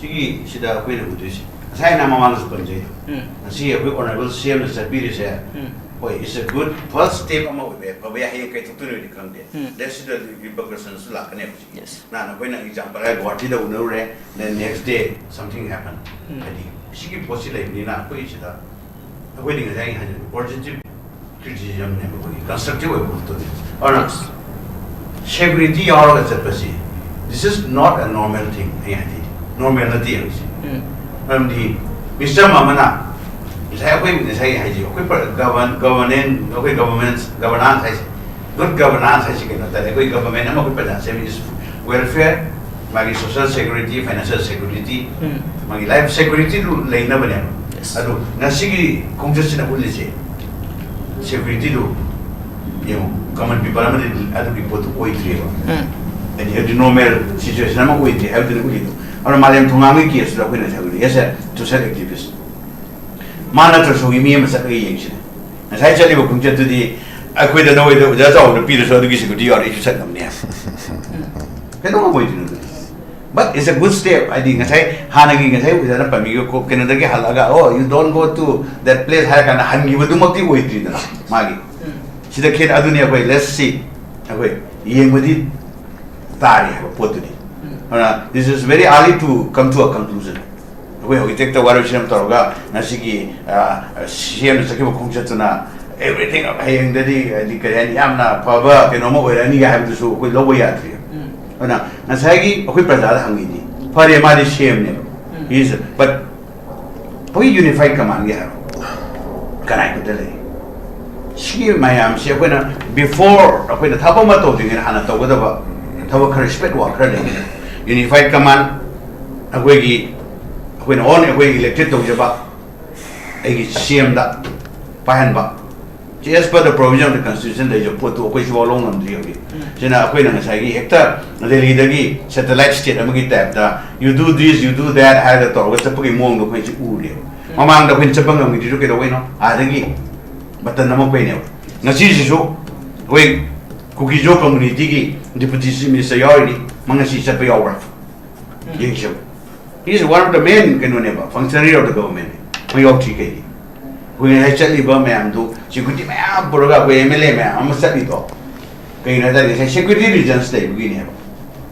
ꯁꯤꯒꯤ ꯁꯤꯗ ꯑꯩꯈꯣꯏꯅ ꯎꯗꯣꯏꯁꯦ ꯉꯁꯥꯏ ꯑꯩꯅ ꯃꯃꯥꯡꯗꯁꯨ ꯄꯟꯖꯩꯗꯣ, ꯎꯝ꯫ ꯉꯁꯤ ꯑꯩꯈꯣꯏ honourable C M ꯅ ꯆꯠꯄꯤꯔꯤꯁꯦ, ꯎꯝ꯫ ꯍꯣꯏ, it's a good first step ꯑꯃ ꯑꯣꯏꯕ ꯌꯥꯏ, ꯐꯕ ꯌꯥꯏ, ꯍꯌꯦꯡ ꯀꯩ ꯊꯣꯛꯇꯣꯏꯅꯣꯗꯤ ꯈꯪꯗꯦ꯫ ꯎꯝ꯫ Let's see the repercussions ꯁꯨ ꯂꯥꯛꯀꯅꯦꯕ ꯍꯧꯖꯤꯛ꯫ Yes꯫ ꯅꯍꯥꯟ ꯑꯩꯈꯣꯏꯅ example ꯍꯥꯏ ꯒꯨꯋꯥꯍꯥꯇꯤꯗ ꯎꯅꯔꯨꯔꯦ, then next day something happen꯫ ꯎꯝ꯫ ꯍꯥꯏꯗꯤ ꯁꯤꯒꯤ ꯄꯣꯠꯁꯤ ꯂꯩꯕꯅꯤꯅ ꯑꯩꯈꯣꯏ ꯁꯤꯗ ꯑꯩꯈꯣꯏꯗꯤ ꯉꯁꯥꯏ ꯑꯩꯅ ꯍꯥꯏꯖꯕ positive criticism ꯅꯦꯕ, ꯑꯩꯈꯣꯏꯒꯤ constructive ꯑꯣꯏꯕ ꯄꯣꯠꯇꯨꯅꯦ꯫ ꯑꯗꯨꯅ security ꯌꯥꯎꯔꯒ ꯆꯠꯄꯁꯤ, this is not a normal thing꯫ ꯑꯩ ꯍꯥꯏꯗꯤ ꯅꯣꯔꯃꯦꯜ ꯅꯠꯇꯦ ꯍꯧꯖꯤꯛꯁꯦ꯫ ꯃꯔꯝꯗꯤ ꯃꯤꯁꯇꯔ ꯑꯃꯅ ꯉꯁꯥꯏ ꯑꯩꯈꯣꯏ ꯉꯁꯥꯏ ꯍꯥꯏꯁꯦ, ꯑꯩꯈꯣꯏ ꯄ꯭ꯔ-, ꯒꯕꯔꯟ-, ꯒꯕꯔꯅꯦꯟ-, ꯑꯩꯈꯣꯏ ꯒꯕꯔꯃꯦꯟꯁ, ꯒꯕꯔꯅꯥꯟꯁ ꯍꯥꯏꯁꯦ, ꯒꯨꯗ ꯒꯕꯔꯅꯥꯟꯁ ꯍꯥꯏꯁꯦ ꯀꯩꯅꯣ ꯍꯥꯏ ꯇꯥꯔꯗꯤ, ꯑꯩꯈꯣꯏ ꯒꯕꯔꯃꯦꯟ ꯑꯃ, ꯑꯩꯈꯣꯏ ꯄ꯭ꯔꯖꯥꯁꯦ, ꯃꯤꯁ ꯋꯦꯜꯐꯤꯌꯔ, ꯃꯥꯒꯤ ꯁꯣꯁꯤꯌꯦꯜ ꯁꯦꯀ꯭ꯌꯨꯔꯤꯇꯤ, ꯐꯥꯏꯅꯥꯟꯁꯤꯌꯦꯜ ꯁꯦꯀ꯭ꯌꯨꯔꯤꯇꯤ, ꯎꯝ꯫ ꯃꯥꯒꯤ ꯂꯥꯏꯐ ꯁꯦꯀ꯭ꯌꯨꯔꯤꯇꯤꯗꯨ ꯂꯩꯅꯕꯅꯦꯕ꯫ Yes. ꯑꯗꯨ ꯉꯁꯤꯒꯤ ꯈꯣꯡꯆꯠꯁꯤꯅ ꯎꯠꯂꯤꯁꯦ, ꯁꯦꯀ꯭ꯌꯨꯔꯤꯇꯤꯗꯨ ꯌꯦꯡꯉꯨ, ꯀꯃꯟ ꯄꯤꯄꯜ ꯑꯃꯗꯤ ꯑꯗꯨꯒꯤ ꯄꯣꯠꯇꯨ ꯑꯣꯏꯗ꯭ꯔꯤꯕ꯫ ꯎꯝ꯫ ꯍꯥꯏꯗꯤ, ꯍꯥꯏꯕꯗꯤ ꯅꯣꯔꯃꯦꯜ ꯁꯤꯆꯨꯋꯦꯁꯟ ꯑꯃ ꯑꯣꯏꯗ꯭ꯔꯤ ꯍꯥꯏꯕꯗꯨꯅꯤ ꯎꯠꯂꯤꯗꯣ꯫ ꯑꯗꯨꯅ ꯃꯥꯂꯦꯝ ꯊꯣꯡꯒꯥꯡꯒꯤ ꯀꯦꯁꯇꯨꯗ ꯑꯩꯈꯣꯏꯅ ꯉꯁꯥꯏ ꯎꯠꯂꯤ, ꯑꯦꯁ ꯑꯦ ꯁꯣꯁꯤꯌꯦꯜ ꯑꯦꯛꯇꯤꯚꯤꯁ꯫ ꯃꯥ ꯅꯠꯇ꯭ꯔꯁꯨ ꯃꯤ ꯑꯃ ꯆꯠꯂꯒ ꯌꯦꯡꯁꯤꯅꯦ꯫ ꯉꯁꯥꯏ ꯆꯠꯂꯤꯕ ꯈꯣꯡꯆꯠꯇꯨꯗꯤ ꯑꯩꯈꯣꯏꯗ ꯅꯣꯏꯗ ꯑꯣꯖꯥ ꯆꯥꯎꯕꯗ ꯄꯤꯔꯁꯨ ꯑꯗꯨꯒꯤ ꯁꯦꯀ꯭ꯌꯨꯔꯤꯇꯤ ꯌꯥꯎꯔꯗꯤ ꯑꯩꯁꯨ ꯆꯠ ꯉꯝꯅꯤ ꯍꯥꯏꯕ꯫ ꯀꯩꯗꯧ ꯉꯝꯃꯣꯏꯗꯣꯏꯅꯣ ꯑꯗꯨꯗꯤ? But it's a good step. ꯍꯥꯏꯗꯤ ꯉꯁꯥꯏ ꯍꯥꯟꯅꯒꯤ ꯉꯁꯥꯏ ꯑꯣꯖꯥꯅ ꯄꯟꯕꯤꯈꯤꯕ ꯀꯣ-, ꯀꯩꯅꯣꯗꯒꯤ ꯍꯜꯂꯛꯑꯒ, "Oh, you don't go to that place" ꯍꯥꯏꯔ ꯀꯥꯟꯗ ꯍꯟꯈꯤꯕꯗꯨꯃꯛꯇꯤ ꯑꯣꯏꯗ꯭ꯔꯤꯗꯅ ꯃꯥꯒꯤ꯫ ꯁꯤꯗ ꯈꯦꯠ ꯑꯗꯨꯅꯤ ꯑꯩꯈꯣꯏ, let's see, ꯑꯩꯈꯣꯏ ꯌꯦꯡꯕꯗꯤ ꯇꯥꯔꯤ ꯍꯥꯏꯕ ꯄꯣꯠꯇꯨꯅꯤ꯫ ꯑꯗꯨꯅ this is very early to come to a conclusion. ꯑꯩꯈꯣꯏ ꯍꯧꯖꯤꯛ ꯍꯦꯛꯇ ꯋꯥꯔꯣꯏ ꯁꯤꯔꯝ ꯇꯧꯔꯒ ꯉꯁꯤꯒꯤ, ꯑ, ꯁꯤ ꯑꯦꯝꯅ ꯆꯠꯈꯤꯕ ꯈꯣꯡꯆꯠꯇꯨꯅ everything ꯍꯌꯦꯡꯗꯗꯤ ꯍꯥꯏꯗꯤ ꯀꯔꯤ ꯍꯥꯏꯅꯤ, ꯌꯥꯝꯅ ꯐꯕ ꯀꯩꯅꯣꯝꯃ ꯑꯣꯏꯔꯛꯑꯅꯤꯒ ꯍꯥꯏꯕꯗꯨꯁꯨ ꯑꯩꯈꯣꯏ ꯂꯧꯕ ꯌꯥꯗ꯭ꯔꯤ꯫ ꯎꯝ꯫ ꯑꯗꯨꯅ ꯉꯁꯥꯏꯒꯤ ꯑꯩꯈꯣꯏ ꯄ꯭ꯔꯖꯥꯗ ꯍꯪꯉꯤꯅꯤ, ꯐꯔꯦ ꯃꯥꯗꯤ ꯁꯤ ꯑꯦꯝꯅꯦꯕ, ꯎꯝ꯫ He is, but ꯑꯩꯈꯣꯏ ꯌꯨꯅꯤꯐꯥꯏꯠ ꯀꯃꯥꯟꯒꯤ ꯍꯥꯏꯔꯣ, ꯀꯅꯥꯏ ꯈꯨꯠꯇ ꯂꯩ? ꯁꯤꯒꯤ ꯃꯌꯥꯝꯁꯤ ꯑꯩꯈꯣꯏꯅ before ꯑꯩꯈꯣꯏꯅ ꯊꯕꯛ ꯑꯃ ꯇꯧꯗ꯭ꯔꯤꯉꯩꯗ ꯍꯥꯟꯅ ꯇꯧꯒꯗꯕ ꯊꯕꯛ ꯈꯔ, ꯁ꯭ꯄꯦꯠ ꯋꯥꯛ ꯈꯔ ꯂꯩ꯫ ꯌꯨꯅꯤꯐꯥꯏꯠ ꯀꯃꯥꯟ, ꯑꯩꯈꯣꯏꯒꯤ, ꯑꯩꯈꯣꯏꯅ ꯑꯣꯟ ꯑꯩꯈꯣꯏ ꯏꯂꯦꯛꯇꯦꯠ ꯇꯧꯖꯕ ꯑꯩꯒꯤ ꯁꯤ ꯑꯦꯝꯗ ꯄꯥꯏꯍꯟꯕ꯫ As per the provision of the constitution ꯂꯩꯖꯕ ꯄꯣꯠꯇꯨ ꯑꯩꯈꯣꯏ ꯁꯤꯐꯥꯎ ꯂꯧ ꯉꯝꯗ꯭ꯔꯤ ꯍꯧꯖꯤꯛ꯫ ꯎꯝ꯫ ꯁꯤꯅ ꯑꯩꯈꯣꯏꯅ ꯉꯁꯥꯏꯒꯤ ꯍꯦꯛꯇ ꯗꯦꯜꯂꯤꯗꯒꯤ satellite state ꯑꯃꯒꯤ type ꯇ "You do this, you do that" ꯍꯥꯏꯔꯒ ꯇꯧꯔꯒ ꯆꯠꯄꯒꯤ ꯃꯑꯣꯡꯗꯣ ꯑꯩꯈꯣꯏ ꯍꯧꯖꯤꯛ ꯎꯔꯦꯕ꯫ ꯎꯝ꯫ ꯃꯃꯥꯡꯗ ꯑꯩꯈꯣꯏꯅ ꯆꯠꯄ ꯉꯝꯈꯤꯗ꯭ꯔꯤꯗꯣ ꯀꯩꯗꯧꯕꯩꯅꯣ? ꯑꯥꯗꯒꯤ ꯕꯇꯟ ꯅꯝꯃꯛꯄꯩꯅꯦꯕ꯫ ꯉꯁꯤꯁꯤꯁꯨ ꯑꯩꯈꯣꯏ ꯀꯨꯀꯤꯖꯣ community ꯒꯤ deputy chief minister ꯌꯥꯎꯔꯤꯅꯤ, ꯃꯥ ꯉꯁꯤ ꯆꯠꯄ ꯌꯥꯎꯕ꯭ꯔꯥ? ꯎꯝ꯫ ꯌꯦꯡꯁꯦꯕ꯫ He is one of the main ꯀꯩꯅꯣꯅꯦꯕ, functionary of the government꯫ ꯃꯣꯏ ꯌꯥꯎꯊꯤ ꯀꯩꯒꯤ? ꯑꯩꯈꯣꯏ ꯉꯁꯥꯏ ꯆꯠꯂꯤꯕ ꯃꯌꯥꯝꯗꯨ, security ꯃꯌꯥꯝ ꯄꯨꯔꯒ ꯑꯩꯈꯣꯏ M L A ꯃꯌꯥꯝ ꯑꯃ ꯆꯠꯂꯤꯗꯣ ꯀꯩꯒꯤꯅꯣ ꯍꯥꯏ ꯇꯥꯔꯗꯤ ꯉꯁꯥꯏ security reasons ꯂꯩꯕꯒꯤꯅꯦꯕ꯫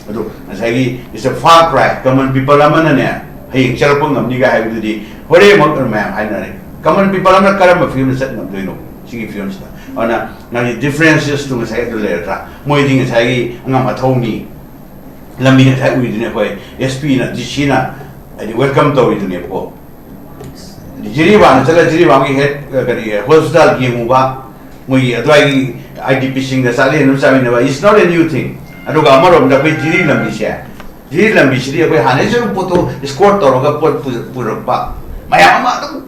ꯑꯗꯣ ꯉꯁꯥꯏꯒꯤ it's a far cry, common people ꯑꯃꯅꯅꯦ ꯍꯌꯦꯡ ꯆꯠꯂꯛꯄ ꯉꯝꯅꯤꯒ ꯍꯥꯏꯕꯗꯨꯗꯤ ꯍꯣꯔꯦꯟꯃꯛ ꯃꯌꯥꯝ ꯍꯥꯏꯅꯔꯦ꯫ Common people ꯑꯃꯅ ꯀꯔꯝꯕ ꯐꯤꯕꯝꯗ ꯆꯠ ꯉꯝꯗꯣꯏꯅꯣ ꯁꯤꯒꯤ ꯐꯤꯕꯝꯁꯤꯗ? ꯑꯗꯨꯅ ꯉꯁꯥꯏ differences ꯇꯨ ꯉꯁꯥꯏ ꯑꯗꯨ ꯂꯩꯔꯗ꯭ꯔꯥ? ꯃꯣꯏꯗꯤ ꯉꯁꯥꯏꯒꯤ ꯑꯉꯝ ꯑꯊꯧꯅꯤ꯫ ꯂꯝꯕꯤ ꯉꯁꯥꯏ ꯎꯔꯤꯗꯨꯅꯦ, ꯑꯩꯈꯣꯏ ꯑꯦꯁ ꯄꯤꯅ, ꯗꯤ ꯁꯤꯅ ꯍꯥꯏꯗꯤ ꯋꯦꯜꯀꯝ ꯇꯧꯔꯤꯗꯨꯅꯦꯕꯀꯣ꯫ ꯍꯥꯏꯗꯤ ꯖꯤꯔꯤꯕꯥꯝꯗ ꯆꯠꯂ ꯖꯤꯔꯤꯕꯥꯝꯒꯤ ꯍꯦꯠ ꯀꯔꯤ ꯍꯣꯁꯄꯤꯇꯥꯜ ꯌꯦꯡꯉꯨꯕ, ꯃꯣꯏꯒꯤ ꯑꯗꯨꯋꯥꯏꯒꯤ ꯑꯥꯏ ꯗꯤ ꯄꯤꯁꯤꯡꯒ ꯆꯥꯛꯂꯦꯟ ꯑꯗꯨꯝ ꯆꯥꯃꯤꯟꯅꯕ, it's not a new thing꯫ ꯑꯗꯨꯒ ꯑꯃꯔꯣꯝꯗ ꯑꯩꯈꯣꯏ ꯖꯤꯔꯤ ꯂꯝꯕꯤꯁꯦ, ꯖꯤꯔꯤ ꯂꯝꯕꯤꯁꯤꯗꯤ ꯑꯩꯈꯣꯏ ꯍꯥꯟꯅꯩꯁꯨ ꯑꯗꯨꯝ ꯄꯣꯠꯇꯣ ꯏꯁꯀꯣꯔꯠ ꯇꯧꯔꯒ ꯄꯣꯠ ꯄꯨ- ꯄꯨꯔꯛꯄ ꯃꯌꯥꯝ ꯑꯃ ꯑꯗꯨꯝ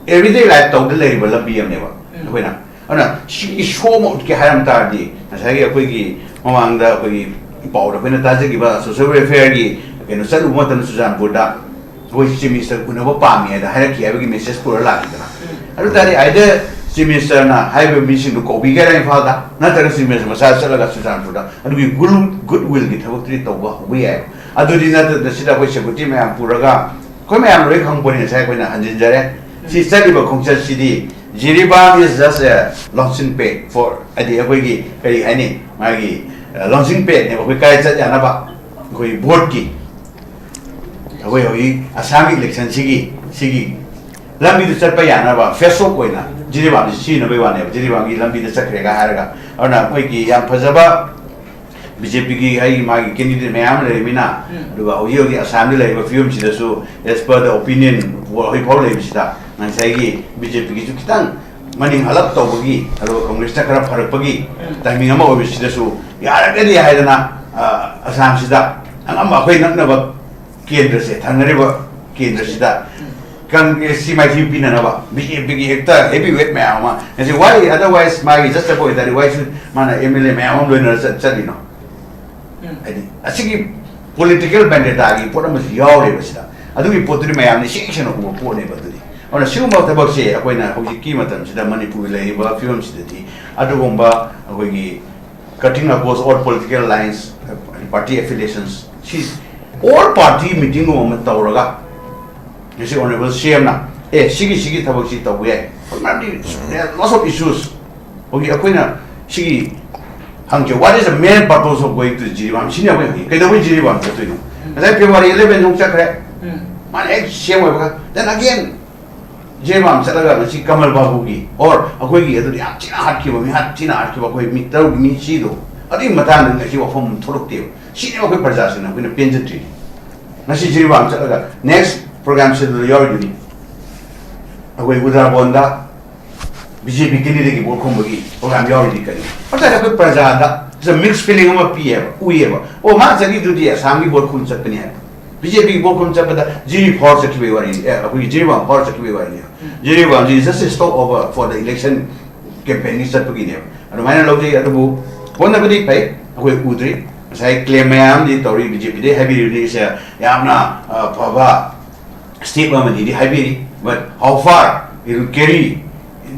everyday life ꯇꯧꯗ ꯂꯩꯔꯤꯕ ꯂꯝꯕꯤ ꯑꯃꯅꯦꯕ꯫ ꯎꯝ꯫ ꯑꯩꯈꯣꯏꯅ ꯑꯗꯨꯅ ꯁꯤꯒꯤ ꯁꯣ ꯑꯃ ꯎꯠꯀꯦ ꯍꯥꯏꯔꯝ ꯇꯥꯔꯗꯤ, ꯉꯁꯥꯏꯒꯤ ꯑꯩꯈꯣꯏꯒꯤ ꯃꯃꯥꯡꯗ ꯑꯩꯈꯣꯏꯒꯤ ꯄꯥꯎꯗ ꯑꯩꯈꯣꯏꯅ ꯇꯥꯖꯈꯤꯕ ꯁꯣꯁꯦꯜ ꯋꯦꯜꯐꯤꯌꯔꯒꯤ ꯀꯩꯅꯣ ꯆꯠꯂꯨꯕ ꯃꯇꯝꯗ ꯆꯨꯔꯆꯥꯟꯄꯨꯔꯗ ꯑꯩꯈꯣꯏ ꯆꯤꯐ ꯃꯤꯅꯤꯁꯇꯔ ꯎꯅꯕ ꯄꯥꯝꯃꯤ ꯍꯥꯏꯅ ꯍꯥꯏꯔꯛꯈꯤ ꯍꯥꯏꯕꯒꯤ ꯃꯦꯁꯦꯖ ꯄꯨꯔꯒ ꯂꯥꯛꯈꯤꯗꯅ꯫ ꯎꯝ꯫ ꯑꯗꯨ ꯇꯥꯔꯗꯤ either ꯆꯤꯐ ꯃꯤꯅꯤꯁꯇꯔꯅ ꯍꯥꯏꯔꯤꯕ ꯃꯤꯁꯤꯡꯗꯨ ꯀꯧꯕꯤꯒꯦꯔꯥ ꯏꯝꯐꯥꯜꯗ, ꯅꯠꯇ꯭ꯔꯒ ꯆꯤꯐ ꯃꯤꯅꯤꯁꯇꯔ ꯃꯁꯥ ꯆꯠꯂꯒ ꯆꯨꯔꯆꯥꯟꯄꯨꯔꯗ ꯑꯗꯨꯒꯤ ꯒꯨꯗ ꯋꯤꯜꯒꯤ ꯊꯕꯛꯇꯨꯗꯤ ꯇꯧꯕ ꯍꯧꯕ ꯌꯥꯏ꯫ ꯑꯗꯨꯗꯤ ꯅꯠꯇꯗ ꯁꯤꯗ ꯑꯩꯈꯣꯏ ꯁꯦꯀ꯭ꯌꯨꯔꯤꯇꯤ ꯃꯌꯥꯝ ꯄꯨꯔꯒ, ꯑꯩꯈꯣꯏ ꯃꯌꯥꯝ ꯂꯣꯏ ꯈꯪꯕꯅꯤ, ꯉꯁꯥꯏ ꯑꯩꯈꯣꯏꯅ ꯍꯟꯖꯤꯟꯖꯔꯦ꯫ ꯁꯤ ꯆꯠꯂꯤꯕ ꯈꯣꯡꯆꯠꯁꯤꯗꯤ, Jiribam is just a launching pad for, ꯍꯥꯏꯗꯤ ꯑꯩꯈꯣꯏꯒꯤ ꯀꯔꯤ ꯍꯥꯏꯅꯤ, ꯃꯥꯒꯤ ꯂꯣꯟꯆꯤꯡ ꯄꯦꯗꯅꯦꯕ ꯑꯩꯈꯣꯏ ꯀꯥꯏ ꯆꯠ ꯌꯥꯅꯕ꯫ ꯑꯩꯈꯣꯏ ꯚꯣꯠꯀꯤ, ꯑꯩꯈꯣꯏ ꯍꯧꯖꯤꯛ ꯑꯁꯥꯝꯒꯤ ꯏꯂꯦꯛꯁꯟꯁꯤꯒꯤ, ꯁꯤꯒꯤ ꯂꯝꯕꯤꯗ ꯆꯠꯄ ꯌꯥꯅꯕ ꯐꯦꯁ ꯁꯣꯞ ꯑꯣꯏꯅ ꯖꯤꯔꯤꯕꯥꯝꯁꯤ ꯁꯤꯖꯤꯟꯅꯕꯒꯤ ꯋꯥꯅꯦꯕ꯫ ꯖꯤꯔꯤꯕꯥꯝꯒꯤ ꯂꯝꯕꯤꯗ ꯆꯠꯈ꯭ꯔꯦꯒ ꯍꯥꯏꯔꯒ꯫ ꯑꯗꯨꯅ ꯑꯩꯈꯣꯏꯒꯤ ꯌꯥꯝ ꯐꯖꯕ ꯕꯤ ꯖꯦ ꯄꯤꯒꯤ ꯑꯩ ꯃꯥꯒꯤ ꯀꯦꯟꯗꯤꯗꯦꯠ ꯃꯌꯥꯝ ꯑꯃ ꯂꯩꯔꯃꯤꯅ, ꯎꯝ꯫ ꯑꯗꯨꯒ ꯍꯧꯖꯤꯛ ꯍꯧꯖꯤꯛ ꯑꯁꯥꯝꯗ ꯂꯩꯔꯤꯕ ꯐꯤꯕꯝꯁꯤꯗꯁꯨ, as per the opinion, ꯍꯧꯖꯤꯛ ꯐꯥꯎ ꯂꯩꯕꯁꯤꯗ ꯉꯁꯥꯏꯒꯤ ꯕꯤ ꯖꯦ ꯄꯤꯒꯤꯁꯨ ꯈꯤꯇꯪ ꯃꯅꯤꯡ ꯍꯜꯂꯞ ꯇꯧꯕꯒꯤ, ꯑꯗꯨꯒ ꯀꯪꯒ꯭ꯔꯦꯁꯇ ꯈꯔ ꯐꯔꯛꯄꯒꯤ ꯎꯝ꯫ ꯇꯥꯏꯃꯤꯡ ꯑꯃ ꯑꯣꯏꯕꯁꯤꯗꯁꯨ, ꯌꯥꯔꯒꯗꯤ ꯍꯥꯏꯗꯅ, ꯑ, ꯑꯁꯥꯝꯁꯤꯗ ꯑꯉꯝꯕ ꯑꯩꯈꯣꯏ ꯅꯛꯅꯕ ꯀꯦꯟꯗ꯭ꯔꯁꯦ, ꯊꯪꯅꯔꯤꯕ ꯀꯦꯟꯗ꯭ꯔꯁꯤꯗ ꯎꯝ꯫ ꯀꯪꯒ꯭ꯔꯦꯁꯁꯤ ꯃꯥꯏꯊꯤꯕ ꯄꯤꯅꯅꯕ ꯕꯤ ꯖꯦ ꯄꯤꯒꯤ ꯍꯦꯛꯇ ꯍꯦꯚꯤ ꯋꯦꯠ ꯃꯌꯥꯝ ꯑꯃ ꯉꯁꯤ ꯋꯥꯔꯤ, otherwise ꯃꯥꯒꯤ ꯆꯠꯆꯕ ꯑꯣꯏꯇꯥꯔꯗꯤ why should ꯃꯥꯅ ꯑꯦꯝ ꯑꯦꯜ ꯑꯦ ꯃꯌꯥꯝ ꯑꯃ ꯂꯣꯏꯅꯔ ꯆꯠ-, ꯆꯠꯂꯤꯅꯣ? ꯎꯝ꯫ ꯍꯥꯏꯗꯤ ꯑꯁꯤꯒꯤ ꯄꯣꯂꯤꯇꯤꯀꯦꯜ ꯕꯦꯟꯗꯦꯇꯥꯒꯤ ꯄꯣꯠ ꯑꯃꯁꯨ ꯌꯥꯎꯔꯦꯕ ꯁꯤꯗ꯫ ꯑꯗꯨꯒꯤ ꯄꯣꯠꯇꯨꯗꯤ ꯃꯌꯥꯝꯅ ꯏꯁꯦꯡ ꯁꯦꯡꯅ ꯎꯕ ꯄꯣꯠꯅꯦꯕ ꯑꯗꯨꯗꯤ꯫ ꯑꯗꯨꯅ ꯁꯤꯒꯨꯝꯕ ꯊꯕꯛꯁꯦ ꯑꯩꯈꯣꯏꯅ ꯍꯧꯖꯤꯛꯀꯤ ꯃꯇꯝꯁꯤꯗ ꯃꯅꯤꯄꯨꯔꯒꯤ ꯂꯩꯔꯤꯕ ꯐꯤꯕꯝꯁꯤꯗꯗꯤ ꯑꯗꯨꯒꯨꯝꯕ ꯑꯩꯈꯣꯏꯒꯤ cutting across all political lines, party affiliations, ꯁꯤ all party meeting ꯒꯨꯝꯕ ꯑꯃ ꯇꯧꯔꯒ ꯉꯁꯤ honourable C M ꯅ, "ꯑꯦ, ꯁꯤꯒꯤ, ꯁꯤꯒꯤ ꯊꯕꯛꯁꯤ ꯇꯧꯕ ꯌꯥꯏ"꯫ ꯃꯔꯝꯗꯤ there are lots of issues꯫ ꯍꯧꯖꯤꯛ ꯑꯩꯈꯣꯏꯅ ꯁꯤꯒꯤ ꯍꯪꯁꯦ, "What is the main purpose of going to Jiribam?" ꯁꯤꯅꯤ ꯑꯩꯈꯣꯏ ꯍꯪꯉꯤ꯫ ꯀꯩꯗꯧꯕꯩ ꯖꯤꯔꯤꯕꯥꯝ ꯆꯠꯇꯣꯏꯅꯣ? ꯉꯁꯥꯏ February eleven ꯑꯃꯨꯛ ꯆꯠꯈ꯭ꯔꯦ꯫ ꯎꯝ꯫ ꯃꯥꯅ ꯍꯦꯛ C M ꯑꯣꯏꯕꯒ꯫ Then again, Jiribam ꯆꯠꯂꯒ ꯉꯁꯤ ꯀꯃꯜ ꯕꯥꯕꯨꯒꯤ, or ꯑꯩꯈꯣꯏꯒꯤ ꯑꯗꯨꯗꯤ ꯌꯥꯝ ꯊꯤꯅ ꯍꯥꯠꯈꯤꯕ, ꯃꯤ ꯍꯥꯠ-, ꯊꯤꯅ ꯍꯥꯠꯈꯤꯕ ꯑꯩꯈꯣꯏ ꯃꯤ ꯇꯔꯨꯛ ꯃꯤ ꯁꯤꯗꯣ, ꯑꯗꯨꯒꯤ ꯃꯇꯥꯡꯗ ꯉꯁꯤ ꯋꯥꯐꯝ ꯑꯃ ꯊꯣꯛꯂꯛꯇꯦꯕ꯫ ꯁꯤꯅꯦꯕ ꯑꯩꯈꯣꯏ ꯄ꯭ꯔꯖꯥꯁꯤꯡꯅ ꯑꯩꯈꯣꯏꯅ ꯄꯦꯟꯖꯗ꯭ꯔꯤ꯫ ꯉꯁꯤ ꯖꯤꯔꯤꯕꯥꯝ ꯆꯠꯂꯒ next program ꯁꯤꯗ ꯌꯥꯎꯔꯤꯗꯨꯅꯤ꯫ ꯑꯩꯈꯣꯏ ꯎꯗ꯭ꯔꯥꯕꯣꯟꯗ ꯕꯤ ꯖꯦ ꯄꯤ candidate ꯀꯤ ꯚꯣꯠ ꯈꯣꯝꯕꯒꯤ program ꯌꯥꯎꯔꯤꯗꯤ ꯀꯔꯤ? ꯑꯗꯨꯅ ꯑꯩꯈꯣꯏ ꯄ꯭ꯔꯖꯥꯗ mixed feeling ꯑꯃ ꯄꯤꯌꯦꯕ, ꯎꯏꯌꯦꯕ꯫ ꯑꯣ, ꯃꯥ ꯆꯠꯂꯤꯗꯨꯗꯤ ꯑꯁꯥꯝꯒꯤ ꯚꯣꯠ ꯈꯣꯝ ꯆꯠꯄꯅꯤ ꯍꯥꯏꯕ꯫ ꯕꯤ ꯖꯦ ꯄꯤꯒꯤ ꯚꯣꯠ ꯈꯣꯝ ꯆꯠꯄꯗ ꯖꯤꯔꯤ ꯐꯥꯎꯔ ꯆꯠꯈꯤꯕꯒꯤ ꯋꯥꯔꯤꯅꯤ, ꯑꯦ, ꯑꯩꯈꯣꯏꯒꯤ ꯖꯤꯔꯤꯕꯥꯝ ꯐꯥꯎꯔ ꯆꯠꯈꯤꯕꯒꯤ ꯋꯥꯔꯤꯅꯤ꯫ ꯖꯤꯔꯤꯕꯥꯝꯁꯤ just a stopover for the election campaign ꯒꯤ ꯆꯠꯄꯒꯤꯅꯦꯕ꯫ ꯑꯗꯨꯃꯥꯏꯅ ꯂꯧꯖꯩ꯫ ꯑꯗꯨꯕꯨ ꯍꯣꯠꯅꯕꯗꯤ ꯐꯩ, ꯑꯩꯈꯣꯏ ꯎꯗ꯭ꯔꯤ꯫ ꯉꯁꯥꯏ claim ꯃꯌꯥꯝꯗꯤ ꯇꯧꯔꯤ, ꯕꯤ ꯖꯦ ꯄꯤꯗꯩ ꯍꯥꯏꯕꯤꯔꯤꯕꯅꯤ, ꯁꯦ ꯌꯥꯝꯅ, ꯑ, ꯐꯕ step ꯑꯃꯅꯤꯗꯤ ꯍꯥꯏꯕꯤꯔꯤ, but how far it will carry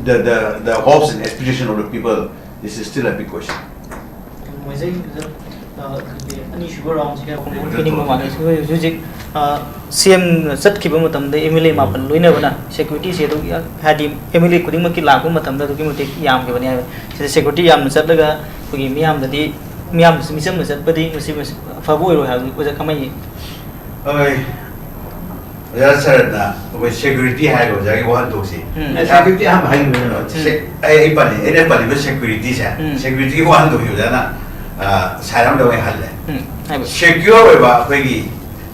the, the, the hopes and aspiration of the people, this is still a big question. ꯃꯣꯏꯖꯩ, ꯑ, ꯑꯩꯈꯣꯏꯒꯤ ꯑꯅꯤꯁꯨꯕ round ꯁꯤꯗ ꯄꯤꯅꯤꯡꯕ ꯃꯥꯜꯂꯦ꯫ ꯑꯩꯈꯣꯏ ꯍꯧꯖꯤꯛ ꯍꯧꯖꯤꯛ, ꯑ, ꯁꯤ ꯑꯦꯝ ꯆꯠꯈꯤꯕ ꯃꯇꯝꯗ ꯑꯦꯝ ꯑꯦꯜ ꯑꯦ ꯃꯥꯄꯟ ꯂꯣꯏꯅꯕꯅ security ꯁꯦ ꯑꯗꯨꯝ, ꯍꯥꯏꯗꯤ ꯑꯦꯝ ꯑꯦꯜ ꯑꯦ ꯈꯨꯗꯤꯡꯃꯛꯀꯤ ꯂꯥꯛꯄ ꯃꯇꯝꯗ ꯑꯗꯨꯛꯀꯤ ꯃꯇꯤꯛ ꯌꯥꯝꯈꯤꯕꯅꯤ ꯍꯥꯏꯕ꯫ ꯁꯤꯗ security ꯌꯥꯝꯅ ꯆꯠꯂꯒ ꯑꯩꯈꯣꯏꯒꯤ ꯃꯤꯌꯥꯝꯗꯗꯤ, ꯃꯤꯌꯥꯝꯗꯁꯨ ꯃꯤꯆꯝꯅ ꯆꯠꯄꯗꯤ ꯃꯁꯤ, ꯃꯁꯤ ꯑꯐꯕ ꯑꯣꯏꯔꯣꯏ ꯍꯥꯏꯕꯗꯨ ꯑꯣꯖꯥ ꯀꯃꯥꯏꯅ ꯌꯦꯡ? ꯍꯣꯏ, ꯑꯣꯖꯥ ꯁꯔꯠꯅ ꯑꯩꯈꯣꯏ security ꯍꯥꯏꯔꯤꯕ ꯑꯣꯖꯥꯒꯤ ꯋꯥꯍꯟꯊꯣꯛꯁꯤ, ꯎꯝ꯫ ꯑꯦ, security ꯑꯍꯥꯟꯕ ꯍꯥꯏꯈꯤꯕꯅꯤꯅ, ꯎꯝ꯫ ꯁꯦ-, ꯑꯩ, ꯑꯩ ꯄꯜꯂꯤ, ꯑꯩꯅ ꯄꯜꯂꯤꯕ security ꯁꯦ, ꯎꯝ꯫ Security ꯒꯤ ꯋꯥꯍꯟꯊꯣꯛꯁꯤ ꯑꯣꯖꯥꯅ, ꯑ, side ꯑꯃꯗ ꯑꯣꯏꯅ ꯍꯜꯂꯦ꯫ ꯎꯝ, ꯍꯥꯏꯕ꯫ Secure ꯑꯣꯏꯕ ꯑꯩꯈꯣꯏꯒꯤ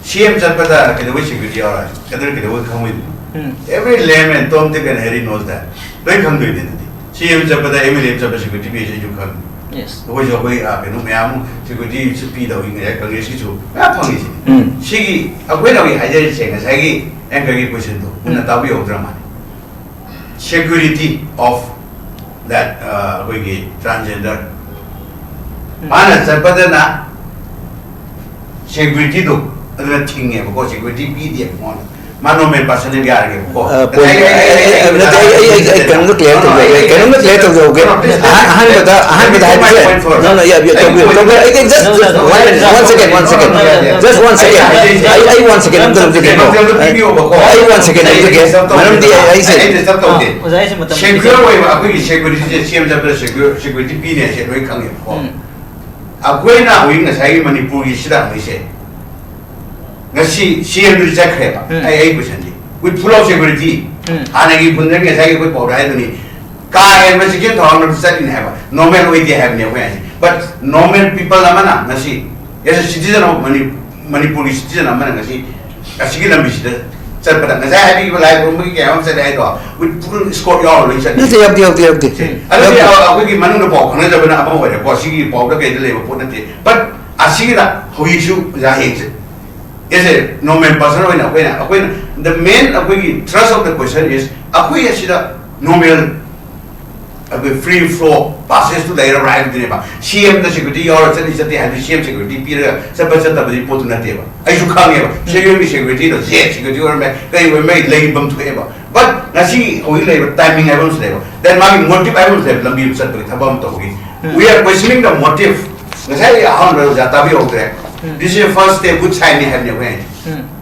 ꯁꯤ ꯑꯦꯝ ꯆꯠꯄꯗ ꯀꯩꯗꯧꯕꯩ security ꯌꯥꯎꯔꯣꯏ? ꯀꯩꯗꯧ-, ꯀꯩꯗꯧꯕꯩ ꯈꯪꯉꯣꯏꯗꯣꯏꯅꯣ? ꯎꯝ꯫ Every lamb and Tom, Dick and Harry knows that. ꯂꯣꯏ ꯈꯪꯗꯣꯏꯅꯦ ꯑꯗꯨꯗꯤ꯫ ꯁꯤ ꯑꯦꯝ ꯆꯠꯄꯗ ꯑꯦꯝ ꯑꯦꯜ ꯑꯦ ꯆꯠꯄ security ꯄꯤꯁꯦ ꯑꯩꯁꯨ ꯈꯪꯉꯤ꯫ Yes. ꯑꯩꯈꯣꯏꯁꯨ ꯑꯩꯈꯣꯏ, ꯑ, ꯀꯩꯅꯣ ꯃꯌꯥꯝ ꯑꯃ security ꯄꯤꯗꯕꯒꯤ ꯉꯁꯥꯏ ꯀꯪꯒ꯭ꯔꯦꯁꯀꯤꯁꯨ ꯃꯌꯥꯝ ꯐꯪꯉꯤꯁꯤꯅꯤ꯫ ꯎꯝ꯫ ꯁꯤꯒꯤ ꯑꯩꯈꯣꯏꯅ ꯍꯧꯖꯤꯛ ꯍꯥꯏꯖꯔꯤꯁꯦ ꯉꯁꯥꯏꯒꯤ anchor ꯒꯤ question ꯗꯣ ꯃꯨꯟꯅ ꯎꯝ꯫ ꯇꯥꯕꯤꯍꯧꯗ꯭ꯔ ꯃꯥꯜꯂꯦ꯫ Security of that, ꯑ, ꯑꯩꯈꯣꯏꯒꯤ transgender꯫ ꯎꯝ꯫ ꯃꯥꯅ ꯆꯠꯄꯗꯅ security ꯗꯣ ꯑꯗꯨꯅ ꯊꯤꯡꯉꯦꯕꯀꯣ, security ꯄꯤꯗꯦꯕ ꯃꯉꯣꯟꯗ꯫ ꯃꯥ normal person ꯅꯦ ꯌꯥꯔꯒꯦꯕꯀꯣ꯫ ꯑ, point, ꯉꯁꯥꯏꯒꯤ ꯑꯩ, ꯑꯩ, ꯑꯩ, ꯑꯩ, ꯅꯠꯇꯦ, ꯑꯩ, ꯑꯩ, ꯑꯩ, ꯑꯩ ꯀꯩꯅꯣꯝꯇ clear ꯇꯧꯖꯍꯧꯒꯦ, ꯀꯩꯅꯣꯝꯇ clear ꯇꯧꯖꯍꯧꯒꯦ꯫ No, no, please, ꯑꯍ-, ꯑꯍꯥꯟꯕꯗ, let me ꯑꯍꯥꯟꯕꯗ make my ꯍꯥꯏꯕꯁꯦ, point first. No, no, yeah, yeah, let me ꯇꯧꯕꯤꯌꯨ, make ꯇꯧꯕꯤꯌꯨ꯫ ꯑꯩ, ꯑꯩ, just, just one, one second, one second. Just one second. ꯑꯩ, ꯑꯩ one second ꯑꯝꯇ ꯂꯧꯖꯒꯦꯀꯣ꯫ ꯑꯩ one second ꯂꯧꯖꯒꯦ꯫ ꯃꯔꯝꯗꯤ ꯑꯩ, ꯑꯩꯁꯦ ꯑꯣꯖꯥ, ꯑꯩꯁꯦ ꯃꯇꯝ secure ꯑꯣꯏꯕ ꯑꯩꯈꯣꯏꯒꯤ security ꯁꯦ ꯁꯤ ꯑꯦꯝ ꯆꯠꯄꯗ secure-, security ꯄꯤꯅꯤ ꯍꯥꯏꯁꯦ ꯂꯣꯏ ꯈꯪꯉꯦꯕꯀꯣ꯫ ꯎꯝ꯫ ꯑꯩꯈꯣꯏꯅ ꯍꯧꯖꯤꯛ ꯉꯁꯥꯏꯒꯤ ꯃꯅꯤꯄꯨꯔꯒꯤ ꯁꯤꯗ ꯍꯧꯖꯤꯛꯁꯦ ꯉꯁꯤ ꯁꯤ ꯑꯦꯝ ꯗꯨꯗꯤ ꯆꯠꯈ꯭ꯔꯦꯕ꯫ ꯎꯝ꯫ ꯑꯩ, ꯑꯩ question D, with full of security꯫ ꯎꯝ꯫ ꯍꯥꯟꯅꯒꯤ ꯈꯨꯟꯗ ꯉꯁꯥꯏꯒꯤ ꯑꯩꯈꯣꯏ ꯄꯥꯎꯗ ꯍꯥꯏꯗꯨꯅꯤ, ꯀꯥ ꯍꯦꯟꯕ ꯆꯦꯛꯁꯤꯟ ꯊꯧꯔꯥꯡꯗ ꯆꯠꯂꯤꯅꯦ ꯍꯥꯏꯕ, normal ꯑꯣꯏꯗꯦ ꯍꯥꯏꯕꯅꯦ ꯑꯩꯈꯣꯏ ꯍꯥꯏꯁꯦ꯫ But normal people ꯑꯃꯅ ꯉꯁꯤ As a citizen of Mani-, ꯃꯅꯤꯄꯨꯔꯒꯤ citizen ꯑꯃꯅ ꯉꯁꯤ ꯑꯁꯤꯒꯤ ꯂꯝꯕꯤꯁꯤꯗ ꯆꯠꯄꯗ, ꯉꯁꯥꯏ ꯍꯥꯏꯕꯤꯈꯤꯕ ꯂꯥꯏ ꯈꯨꯔꯨꯝꯕꯒꯤ ꯀꯌꯥ ꯑꯃ ꯆꯠꯂꯦ ꯍꯥꯏꯗꯣ, with full escort ꯌꯥꯎꯔ ꯂꯣꯏ ꯆꯠꯂꯤ꯫ ꯅꯠꯇꯦ, ꯌꯥꯎꯗꯦ, ꯌꯥꯎꯗꯦ, ꯌꯥꯎꯗꯦ꯫ ꯑꯗꯨꯗꯤ ꯌꯥꯎꯗꯦ꯫ ꯑꯩꯈꯣꯏꯒꯤ ꯃꯅꯨꯡꯗ ꯄꯥꯎ ꯈꯪꯅꯖꯕꯅ ꯑꯃ ꯑꯣꯏꯔꯦꯀꯣ, ꯁꯤꯒꯤ ꯄꯥꯎꯗ ꯀꯩꯗ ꯂꯩꯕ ꯄꯣꯠ ꯅꯠꯇꯦ꯫ But ꯑꯁꯤꯒꯤꯗ ꯍꯧꯖꯤꯛꯁꯨ ꯑꯣꯖꯥ ꯍꯌꯦꯡꯁꯦ, as a normal person ꯑꯣꯏꯅ ꯑꯩꯈꯣꯏꯅ, ꯑꯩꯈꯣꯏꯅ, the main ꯑꯩꯈꯣꯏꯒꯤ thrust of the question is, ꯑꯩꯈꯣꯏ ꯑꯁꯤꯗ normal ꯑꯩꯈꯣꯏ free flow passage ꯇꯨ ꯂꯩꯔꯕ꯭ꯔꯥ ꯍꯥꯏꯕꯗꯨꯅꯦꯕ꯫ ꯁꯤ ꯑꯦꯝꯗ security ꯌꯥꯎꯔ ꯆꯠꯂꯤ ꯆꯠꯇꯦ ꯍꯥꯏꯕꯗꯨ, ꯁꯤ ꯑꯦꯝ security ꯄꯤꯔꯒ ꯆꯠꯄ ꯆꯠꯇꯕꯗꯤ ꯄꯣꯠꯇꯨ ꯅꯠꯇꯦꯕ꯫ ꯑꯩꯁꯨ ꯈꯪꯉꯦꯕ, ꯁꯤ ꯑꯦꯝꯒꯤ security ꯗꯣ, ꯖꯦꯠ security ꯑꯣꯏꯔꯝꯃꯦ, ꯀꯔꯤ ꯑꯣꯏꯔꯝꯃꯦ, ꯂꯩꯐꯝ ꯊꯣꯛꯑꯦꯕ꯫ But ꯉꯁꯤ ꯍꯧꯖꯤꯛ ꯂꯩꯔꯤꯕ timing ꯍꯥꯏꯕ ꯑꯃꯁꯨ ꯂꯩꯕ, then ꯃꯥꯒꯤ motive ꯍꯥꯏꯕ ꯑꯃꯁꯨ ꯂꯩꯕ, ꯂꯝꯕꯤ ꯑꯃ ꯆꯠꯄꯒꯤ, ꯊꯕꯛ ꯑꯃ ꯇꯧꯕꯒꯤ꯫ We are questioning the motive. ꯉꯁꯥꯏ ꯑꯍꯥꯟꯕꯗ ꯑꯣꯖꯥ ꯇꯥꯕꯤꯍꯧꯗ꯭ꯔꯦ꯫ This is a first step, good sign ꯅꯤ ꯍꯥꯏꯕꯅꯦ ꯑꯩꯈꯣꯏ ꯍꯥꯏꯁꯦ꯫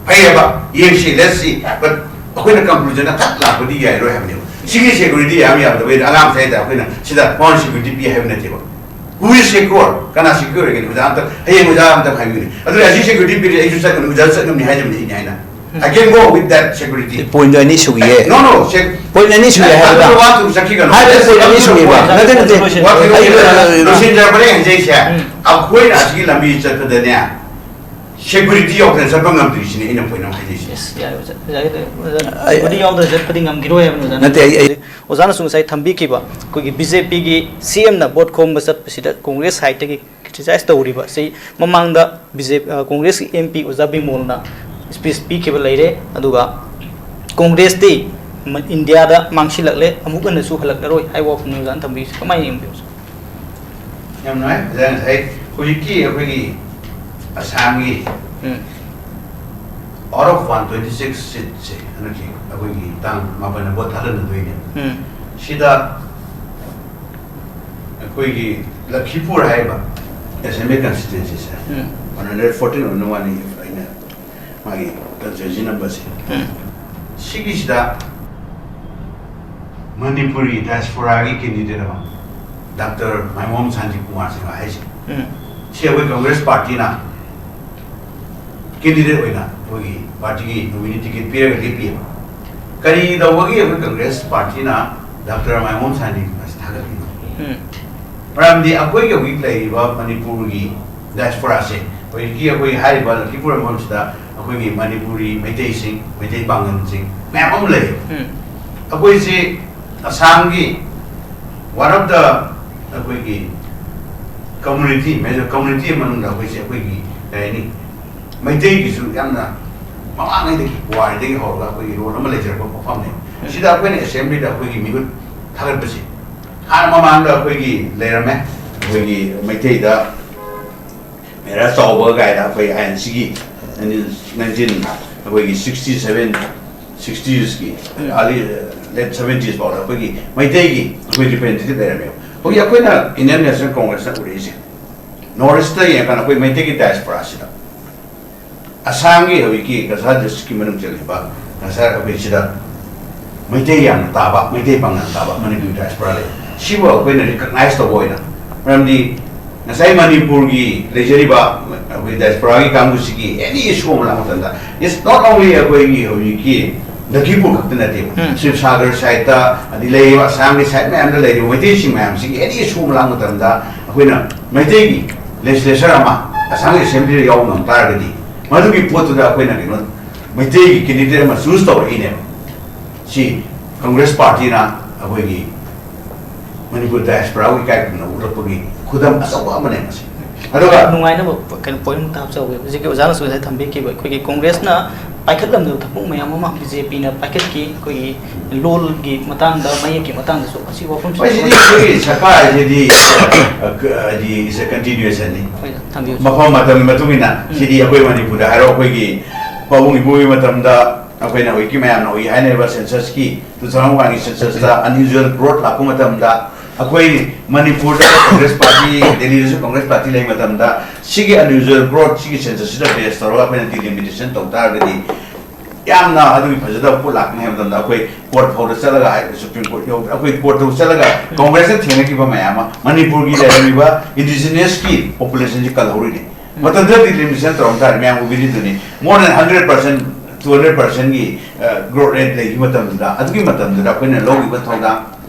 ꯐꯩꯌꯦꯕ, ꯌꯦꯡꯁꯤ, let's see, but ꯑꯩꯈꯣꯏꯅ conclusion ꯗ ꯊꯛ ꯂꯥꯛꯄꯗꯤ ꯌꯥꯏꯔꯣꯏ ꯍꯥꯏꯕꯅꯦꯕ꯫ ꯁꯤꯒꯤ security ꯌꯥꯝ ꯌꯥꯝꯗꯕꯩ ꯑꯉꯥꯡꯁꯦ ꯍꯥꯏꯇꯥꯔꯦ, ꯑꯩꯈꯣꯏꯅ ꯁꯤꯗ ꯃꯉꯣꯟꯗ security ꯄꯤ ꯍꯥꯏꯕ ꯅꯠꯇꯦꯕ꯫ Who is secure? ꯀꯅꯥ secure ꯑꯣꯏꯒꯅꯤ? ꯑꯣꯖꯥ ꯑꯝꯇ, ꯍꯌꯦꯡ ꯑꯣꯖꯥ ꯑꯝꯇ ꯍꯥꯏꯕꯤꯌꯨꯅꯦ꯫ ꯑꯗꯨ ꯑꯁꯤ security ꯄꯤꯔꯦ, ꯑꯩꯁꯨ ꯆꯠꯀꯅꯤ, ꯑꯣꯖꯥ ꯆꯠꯉꯝꯅꯤ ꯍꯥꯏꯖꯕꯅꯤ ꯑꯩꯅ ꯍꯥꯏꯅ꯫ I can go with that security. Point ꯑꯅꯤ ꯁꯨꯈꯤꯌꯦ꯫ No, no, sec- Point ꯑꯅꯤ ꯁꯨꯈꯤꯌꯦ ꯍꯥꯏꯕꯗ꯫ ꯑꯗꯨ ꯋꯥ ꯊꯨꯝ ꯆꯠꯈꯤꯒꯅꯨ꯫ ꯍꯥꯏꯕꯗꯤ point ꯑꯅꯤ ꯁꯨꯈꯤꯕ꯫ ꯅꯠꯇꯦ, ꯅꯠꯇꯦ꯫ ꯋꯥ ꯊꯨꯝ ꯑꯩ, ꯆꯠꯈꯤꯒꯅꯨ꯫ ꯑ, ꯂꯣꯏꯁꯤꯟꯖꯔꯕꯅꯦ ꯍꯧꯖꯤꯛꯁꯦ꯫ ꯑꯩꯈꯣꯏꯅ ꯑꯁꯤꯒꯤ ꯂꯝꯕꯤ ꯆꯠꯄꯗꯅꯦ, security ꯌꯥꯎꯗꯅ ꯆꯠꯄ ꯉꯝꯗ꯭ꯔꯤꯁꯤꯅꯦ ꯑꯩꯅ point ꯑꯃ ꯍꯥꯏꯖꯩꯁꯦ꯫ Yes, ꯌꯥꯏ, ꯑꯣꯖꯥ꯫ ꯑꯣꯖꯥꯒꯤꯗꯤ, ꯑꯣꯖꯥ, ꯑꯩ- security ꯌꯥꯎꯗꯅ ꯆꯠꯄꯗꯤ ꯉꯝꯈꯤꯔꯣꯏ ꯍꯥꯏꯕꯅꯤ, ꯑꯣꯖꯥ꯫ ꯅꯠꯇꯦ, ꯑꯩ, ꯑꯩ- ꯑꯣꯖꯥꯅꯁꯨ ꯉꯁꯥꯏ ꯊꯝꯕꯤꯈꯤꯕ ꯑꯩꯈꯣꯏꯒꯤ BJP ꯒꯤ CM ꯅ vote ꯈꯣꯝꯕ ꯆꯠꯄꯁꯤꯗ Congress side ꯇꯒꯤ criticize ꯇꯧꯔꯤꯕ ꯑꯁꯤ ꯃꯃꯥꯡꯗ BJP, ꯑ, Congress ꯀꯤ MP ꯑꯣꯖꯥ ꯕꯤꯃꯣꯜꯅ speech ꯄꯤꯈꯤꯕ ꯂꯩꯔꯦ꯫ ꯑꯗꯨꯒ Congress ꯇꯤ ꯃ-, ꯏꯟꯗꯤꯌꯥꯗ ꯃꯥꯡꯁꯤꯜꯂꯛꯂꯦ, ꯑꯃꯨꯛ ꯍꯟꯅꯁꯨ ꯍꯜꯂꯛꯂꯔꯣꯏ ꯍꯥꯏꯕ ꯋꯥꯐꯝꯅꯤ꯫ ꯑꯣꯖꯥꯅ ꯊꯝꯕꯤꯔꯤꯁꯤ ꯀꯃꯥꯏꯅ ꯌꯦꯡꯕꯤꯕꯁꯦ? ꯌꯥꯝ ꯅꯨꯡꯉꯥꯏ, ꯑꯣꯖꯥ꯫ ꯉꯁꯥꯏ ꯍꯧꯖꯤꯛꯀꯤ ꯑꯩꯈꯣꯏꯒꯤ ꯑꯁꯥꯝꯒꯤ ꯎꯝ꯫ out of one twenty six seat ꯁꯦ ꯍꯟꯗꯛꯀꯤ ꯑꯩꯈꯣꯏꯒꯤ ꯇꯥꯡ ꯃꯥꯄꯟꯗ vote ꯊꯥꯗꯅꯗꯣꯏꯅꯦꯕ꯫ ꯎꯝ꯫ ꯁꯤꯗ ꯑꯩꯈꯣꯏꯒꯤ ꯂꯈꯤꯄꯨꯔ ꯍꯥꯏꯔꯤꯕ assembly constituency ꯁꯦ, ꯎꯝ꯫ one hundred fourteen ꯑꯣꯏꯅ ꯋꯥꯅꯤ, ꯑꯩꯅ ꯃꯥꯒꯤ constituency number ꯁꯦ꯫ ꯎꯝ꯫ ꯁꯤꯒꯤꯁꯤꯗ ꯃꯅꯤꯄꯨꯔꯤ diaspora ꯒꯤ candidate ꯑꯃ, ꯗꯥꯛꯇꯔ ꯃꯥꯏꯃꯣꯝ ꯁꯥꯟꯇꯤ ꯀꯨꯃꯥꯔ ꯁꯤꯡꯍ ꯍꯥꯏꯁꯦ, ꯎꯝ꯫ ꯁꯤ ꯑꯩꯈꯣꯏ Congress party ꯅ candidate ꯑꯣꯏꯅ ꯑꯩꯈꯣꯏꯒꯤ party ꯒꯤ nominee ticket ꯄꯤꯔꯒ ꯂꯦꯞꯄꯤꯌꯦꯕ꯫ ꯀꯔꯤ ꯇꯧꯕꯒꯤ ꯑꯩꯈꯣꯏ Congress party ꯅ ꯗꯥꯛꯇꯔ ꯃꯥꯏꯃꯣꯝ ꯁꯥꯟꯇꯤ ꯀꯨꯃꯥꯔ ꯁꯤ ꯊꯥꯒꯠꯂꯤꯅꯣ? ꯎꯝ꯫ ꯃꯔꯝꯗꯤ ꯑꯩꯈꯣꯏꯒꯤ ꯍꯧꯖꯤꯛ ꯂꯩꯔꯤꯕ ꯃꯅꯤꯄꯨꯔꯒꯤ ꯗꯥꯏꯁꯄꯣꯔꯥꯁꯦ, ꯍꯧꯖꯤꯛꯀꯤ ꯑꯩꯈꯣꯏ ꯍꯥꯏꯔꯤꯕ ꯂꯛꯈꯤꯄꯨꯔ ꯃꯐꯝꯁꯤꯗ ꯑꯩꯈꯣꯏꯒꯤ ꯃꯅꯤꯄꯨꯔꯤ ꯃꯩꯇꯩꯁꯤꯡ, ꯃꯩꯇꯩ ꯄꯥꯉꯜꯁꯤꯡ ꯃꯌꯥꯝ ꯑꯃ ꯂꯩ꯫ ꯎꯝ꯫ ꯑꯩꯈꯣꯏꯁꯤ ꯑꯁꯥꯝꯒꯤ one of the ꯑꯩꯈꯣꯏꯒꯤ community, major community ꯃꯅꯨꯡꯗ ꯑꯩꯈꯣꯏꯁꯦ ꯑꯩꯈꯣꯏꯒꯤ ꯀꯩ ꯍꯥꯏꯅꯤ, ꯃꯩꯇꯩꯒꯤꯁꯨ ꯌꯥꯝꯅ ꯃꯃꯥꯡꯉꯩꯗꯒꯤ ꯄꯨꯋꯥꯔꯤꯗꯒꯤ ꯍꯧꯔꯒ ꯑꯩꯈꯣꯏꯒꯤ ꯔꯣꯜ ꯑꯃ ꯂꯩꯖꯔꯛꯄ ꯃꯐꯝꯅꯦ꯫ ꯁꯤꯗ ꯑꯩꯈꯣꯏꯅ ꯑꯦꯁꯦꯝꯕ꯭ꯂꯤꯗ ꯑꯩꯈꯣꯏꯒꯤ ꯃꯤꯍꯨꯠ ꯊꯥꯒꯠꯄꯁꯦ ꯍꯥꯟꯅ ꯃꯃꯥꯡꯗ ꯑꯩꯈꯣꯏꯒꯤ ꯂꯩꯔꯝꯃꯦ, ꯑꯩꯈꯣꯏꯒꯤ ꯃꯩꯇꯩꯗ ꯃꯦꯔꯥ ꯆꯥꯎꯕ ꯀꯥꯏꯅ ꯑꯩꯈꯣꯏ ꯑꯥꯏ ꯑꯦꯟ ꯁꯤꯒꯤ nineteen ꯑꯩꯈꯣꯏꯒꯤ sixty seven, sixtiesꯀꯤ early, late seventiesꯐꯥꯎꯗ ꯑꯩꯈꯣꯏꯒꯤ ꯃꯩꯇꯩꯒꯤ ꯑꯩꯈꯣꯏ representative ꯂꯩꯔꯝꯃꯦꯕ꯫ ꯍꯧꯖꯤꯛ ꯑꯩꯈꯣꯏꯅ Indian National Congressꯅ ꯎꯔꯛꯏꯁꯦ, ꯅꯣꯔꯠ ꯏꯁꯇ ꯌꯦꯡꯉꯀꯥꯟꯗ ꯑꯩꯈꯣꯏ ꯃꯩꯇꯩꯒꯤ ꯗꯥꯏꯁꯄꯣꯔꯥꯁꯤꯗ ꯑꯁꯥꯝꯒꯤ ꯍꯧꯖꯤꯛꯀꯤ ꯀꯁꯥꯔ ꯗꯤꯁꯇ꯭ꯔꯤꯛꯀꯤ ꯃꯅꯨꯡ ꯆꯜꯂꯤꯕ ꯀꯁꯥꯔ ꯑꯩꯈꯣꯏ ꯁꯤꯗ ꯃꯩꯇꯩ ꯌꯥꯝꯅ ꯇꯥꯕ, ꯃꯩꯇꯩ ꯄꯥꯡꯒꯜ ꯇꯥꯕ ꯃꯅꯤꯄꯨꯔꯤ ꯗꯥꯏꯁꯄꯣꯔꯥ ꯂꯩ꯫ ꯁꯤꯕꯨ ꯑꯩꯈꯣꯏꯅ recognize ꯇꯧꯕ ꯑꯣꯏꯅ, ꯃꯔꯝꯗꯤ ꯉꯁꯥꯏ ꯃꯅꯤꯄꯨꯔꯒꯤ ꯂꯩꯖꯔꯤꯕ ꯑꯩꯈꯣꯏ ꯗꯥꯏꯁꯄꯣꯔꯥꯒꯤ ꯀꯥꯡꯕꯨꯁꯤꯒꯤ any issue ꯑꯃ ꯂꯥꯛꯄ ꯃꯇꯝꯗ, it's not only ꯑꯩꯈꯣꯏꯒꯤ ꯍꯧꯖꯤꯛꯀꯤ ꯂꯛꯈꯤꯄꯨꯔ ꯈꯛꯇ ꯅꯠꯇꯦꯕ, ꯎꯝ꯫ ꯁꯤꯕꯁꯥꯒꯔ ꯁꯥꯏꯠꯇ, ꯑꯗꯩ ꯂꯩꯔꯤꯕ ꯑꯁꯥꯝꯒꯤ ꯁꯥꯏꯠ ꯃꯌꯥꯝꯗ ꯂꯩꯔꯤꯕ ꯃꯩꯇꯩꯁꯤꯡ ꯃꯌꯥꯝꯁꯤꯒꯤ any issue ꯑꯃ ꯂꯥꯛꯄ ꯃꯇꯝꯗ ꯑꯩꯈꯣꯏꯅ ꯃꯩꯇꯩꯒꯤ legislator ꯑꯃ ꯑꯁꯥꯝꯒꯤ ꯑꯦꯁꯦꯝꯕ꯭ꯂꯤꯗ ꯌꯥꯎꯕ ꯉꯝ ꯇꯥꯔꯒꯗꯤ, ꯃꯗꯨꯒꯤ ꯄꯣꯠꯇꯨꯗ ꯑꯩꯈꯣꯏꯅ ꯀꯩꯅꯣ, ꯃꯩꯇꯩꯒꯤ candidate ꯑꯃ choose ꯇꯧꯔꯛꯏꯅꯦꯕ꯫ ꯁꯤ ꯀꯪꯒ꯭ꯔꯦꯁ ꯄꯥꯔꯇꯤꯅ ꯑꯩꯈꯣꯏꯒꯤ ꯃꯅꯤꯄꯨꯔ ꯗꯥꯏꯁꯄꯣꯔꯥꯕꯨ ꯏꯀꯥꯏ ꯈꯨꯝꯅꯕ ꯎꯠꯂꯛꯄꯒꯤ ꯈꯨꯗꯝ ꯑꯆꯧꯕ ꯑꯃꯅꯦ ꯃꯁꯤ꯫ ꯑꯗꯨꯒ ꯅꯨꯡꯉꯥꯏꯅꯕ ꯀꯩꯅꯣ ꯄꯣꯏꯟꯠ ꯑꯝꯇ ꯍꯥꯞꯆꯍꯧꯒꯦ꯫ ꯍꯧꯖꯤꯛꯀꯤ ꯑꯣꯖꯥꯅꯁꯨ ꯉꯁꯥꯏ ꯊꯝꯕꯤꯈꯤꯕ ꯑꯩꯈꯣꯏꯒꯤ ꯀꯣꯡꯒ꯭ꯔꯦꯁꯅ ꯄꯥꯏꯈꯠꯂꯝꯗꯕ ꯊꯕꯛ ꯃꯌꯥꯝ ꯑꯃ ꯕꯤ ꯖꯦ ꯄꯤꯅ ꯄꯥꯏꯈꯠꯈꯤ꯫ ꯑꯩꯈꯣꯏꯒꯤ ꯂꯣꯜꯒꯤ ꯃꯇꯥꯡꯗ, ꯃꯌꯦꯛꯀꯤ ꯃꯇꯥꯡꯗꯁꯨ ꯑꯁꯤ ꯋꯥꯐꯝꯁꯤ ꯃꯁꯤꯗꯤ ꯑꯩꯈꯣꯏꯒꯤ ꯁꯔꯀꯥꯔꯁꯤꯗꯤ, ꯑ, ꯍꯥꯏꯗꯤ is a continuationꯅꯤ꯫ ꯍꯣꯏ, ꯊꯝꯕꯤꯌꯨ꯫ ꯃꯐꯝ ꯃꯇꯝꯒꯤ ꯃꯇꯨꯡ ꯏꯟꯅ, ꯎꯝ꯫ ꯁꯤꯗꯤ ꯑꯩꯈꯣꯏ ꯃꯅꯤꯄꯨꯔꯗ ꯍꯥꯏꯔꯣ, ꯑꯩꯈꯣꯏꯒꯤ ꯄꯥꯕꯨꯡ ꯏꯕꯣꯕꯤ ꯃꯇꯝꯗ ꯑꯩꯈꯣꯏꯅ ꯍꯧꯖꯤꯛꯀꯤ ꯃꯌꯥꯝꯅ ꯍꯧꯖꯤꯛ ꯍꯥꯏꯅꯔꯤꯕ censusꯀꯤ two thousand one ꯒꯤ censusꯇ unusual growth ꯂꯥꯛꯄ ꯃꯇꯝꯗ, ꯑꯩꯈꯣꯏ ꯃꯅꯤꯄꯨꯔꯗ ꯀꯪꯒ꯭ꯔꯦꯁ ꯄꯥꯔꯇꯤ, ꯗꯦꯜꯂꯤꯗꯁꯨ ꯀꯪꯒ꯭ꯔꯦꯁ ꯄꯥꯔꯇꯤ ꯂꯩ ꯃꯇꯝꯗ, ꯁꯤꯒꯤ unusual growth ꯁꯤꯒꯤ censusꯁꯤꯗ base ꯇꯧꯔꯒ ꯑꯩꯈꯣꯏꯅ delimitation ꯇꯧ ꯇꯥꯔꯒꯗꯤ, ꯌꯥꯝꯅ ꯑꯗꯨꯒꯤ ꯐꯖꯗꯕ ꯄꯣꯠ ꯂꯥꯛꯀꯅꯤ ꯍꯥꯏꯕ ꯃꯇꯝꯗ, ꯑꯩꯈꯣꯏ court ꯐꯥꯎꯗ ꯆꯠꯂꯒ ꯍꯥꯏ, Supreme Court ꯌꯧ-, ꯑꯩꯈꯣꯏ courtꯇ ꯆꯠꯂꯒ ꯀꯪꯒ꯭ꯔꯦꯁꯅ ꯊꯦꯡꯅꯈꯤꯕ ꯃꯌꯥꯝ ꯑꯃ, ꯃꯅꯤꯄꯨꯔꯒꯤ ꯂꯩꯔꯝꯃꯤꯕ indigenousꯀꯤ populationꯁꯤ ꯀꯜꯍꯧꯔꯤꯅꯤ꯫ ꯃꯇꯝꯗꯨꯗ delimitation ꯇꯧꯔꯝ ꯇꯥꯔꯗꯤ ꯃꯌꯥꯝ ꯎꯕꯤꯔꯤꯗꯨꯅꯤ, more than hundred percent, two hundred percentꯀꯤ, ꯑ, growth rate ꯂꯩꯈꯤꯕ ꯃꯇꯝꯗꯨꯗ, ꯑꯗꯨꯒꯤ ꯃꯇꯝꯗꯨꯗ ꯑꯩꯈꯣꯏꯅ ꯂꯧꯈꯤꯕ ꯊꯧꯗꯥꯡ,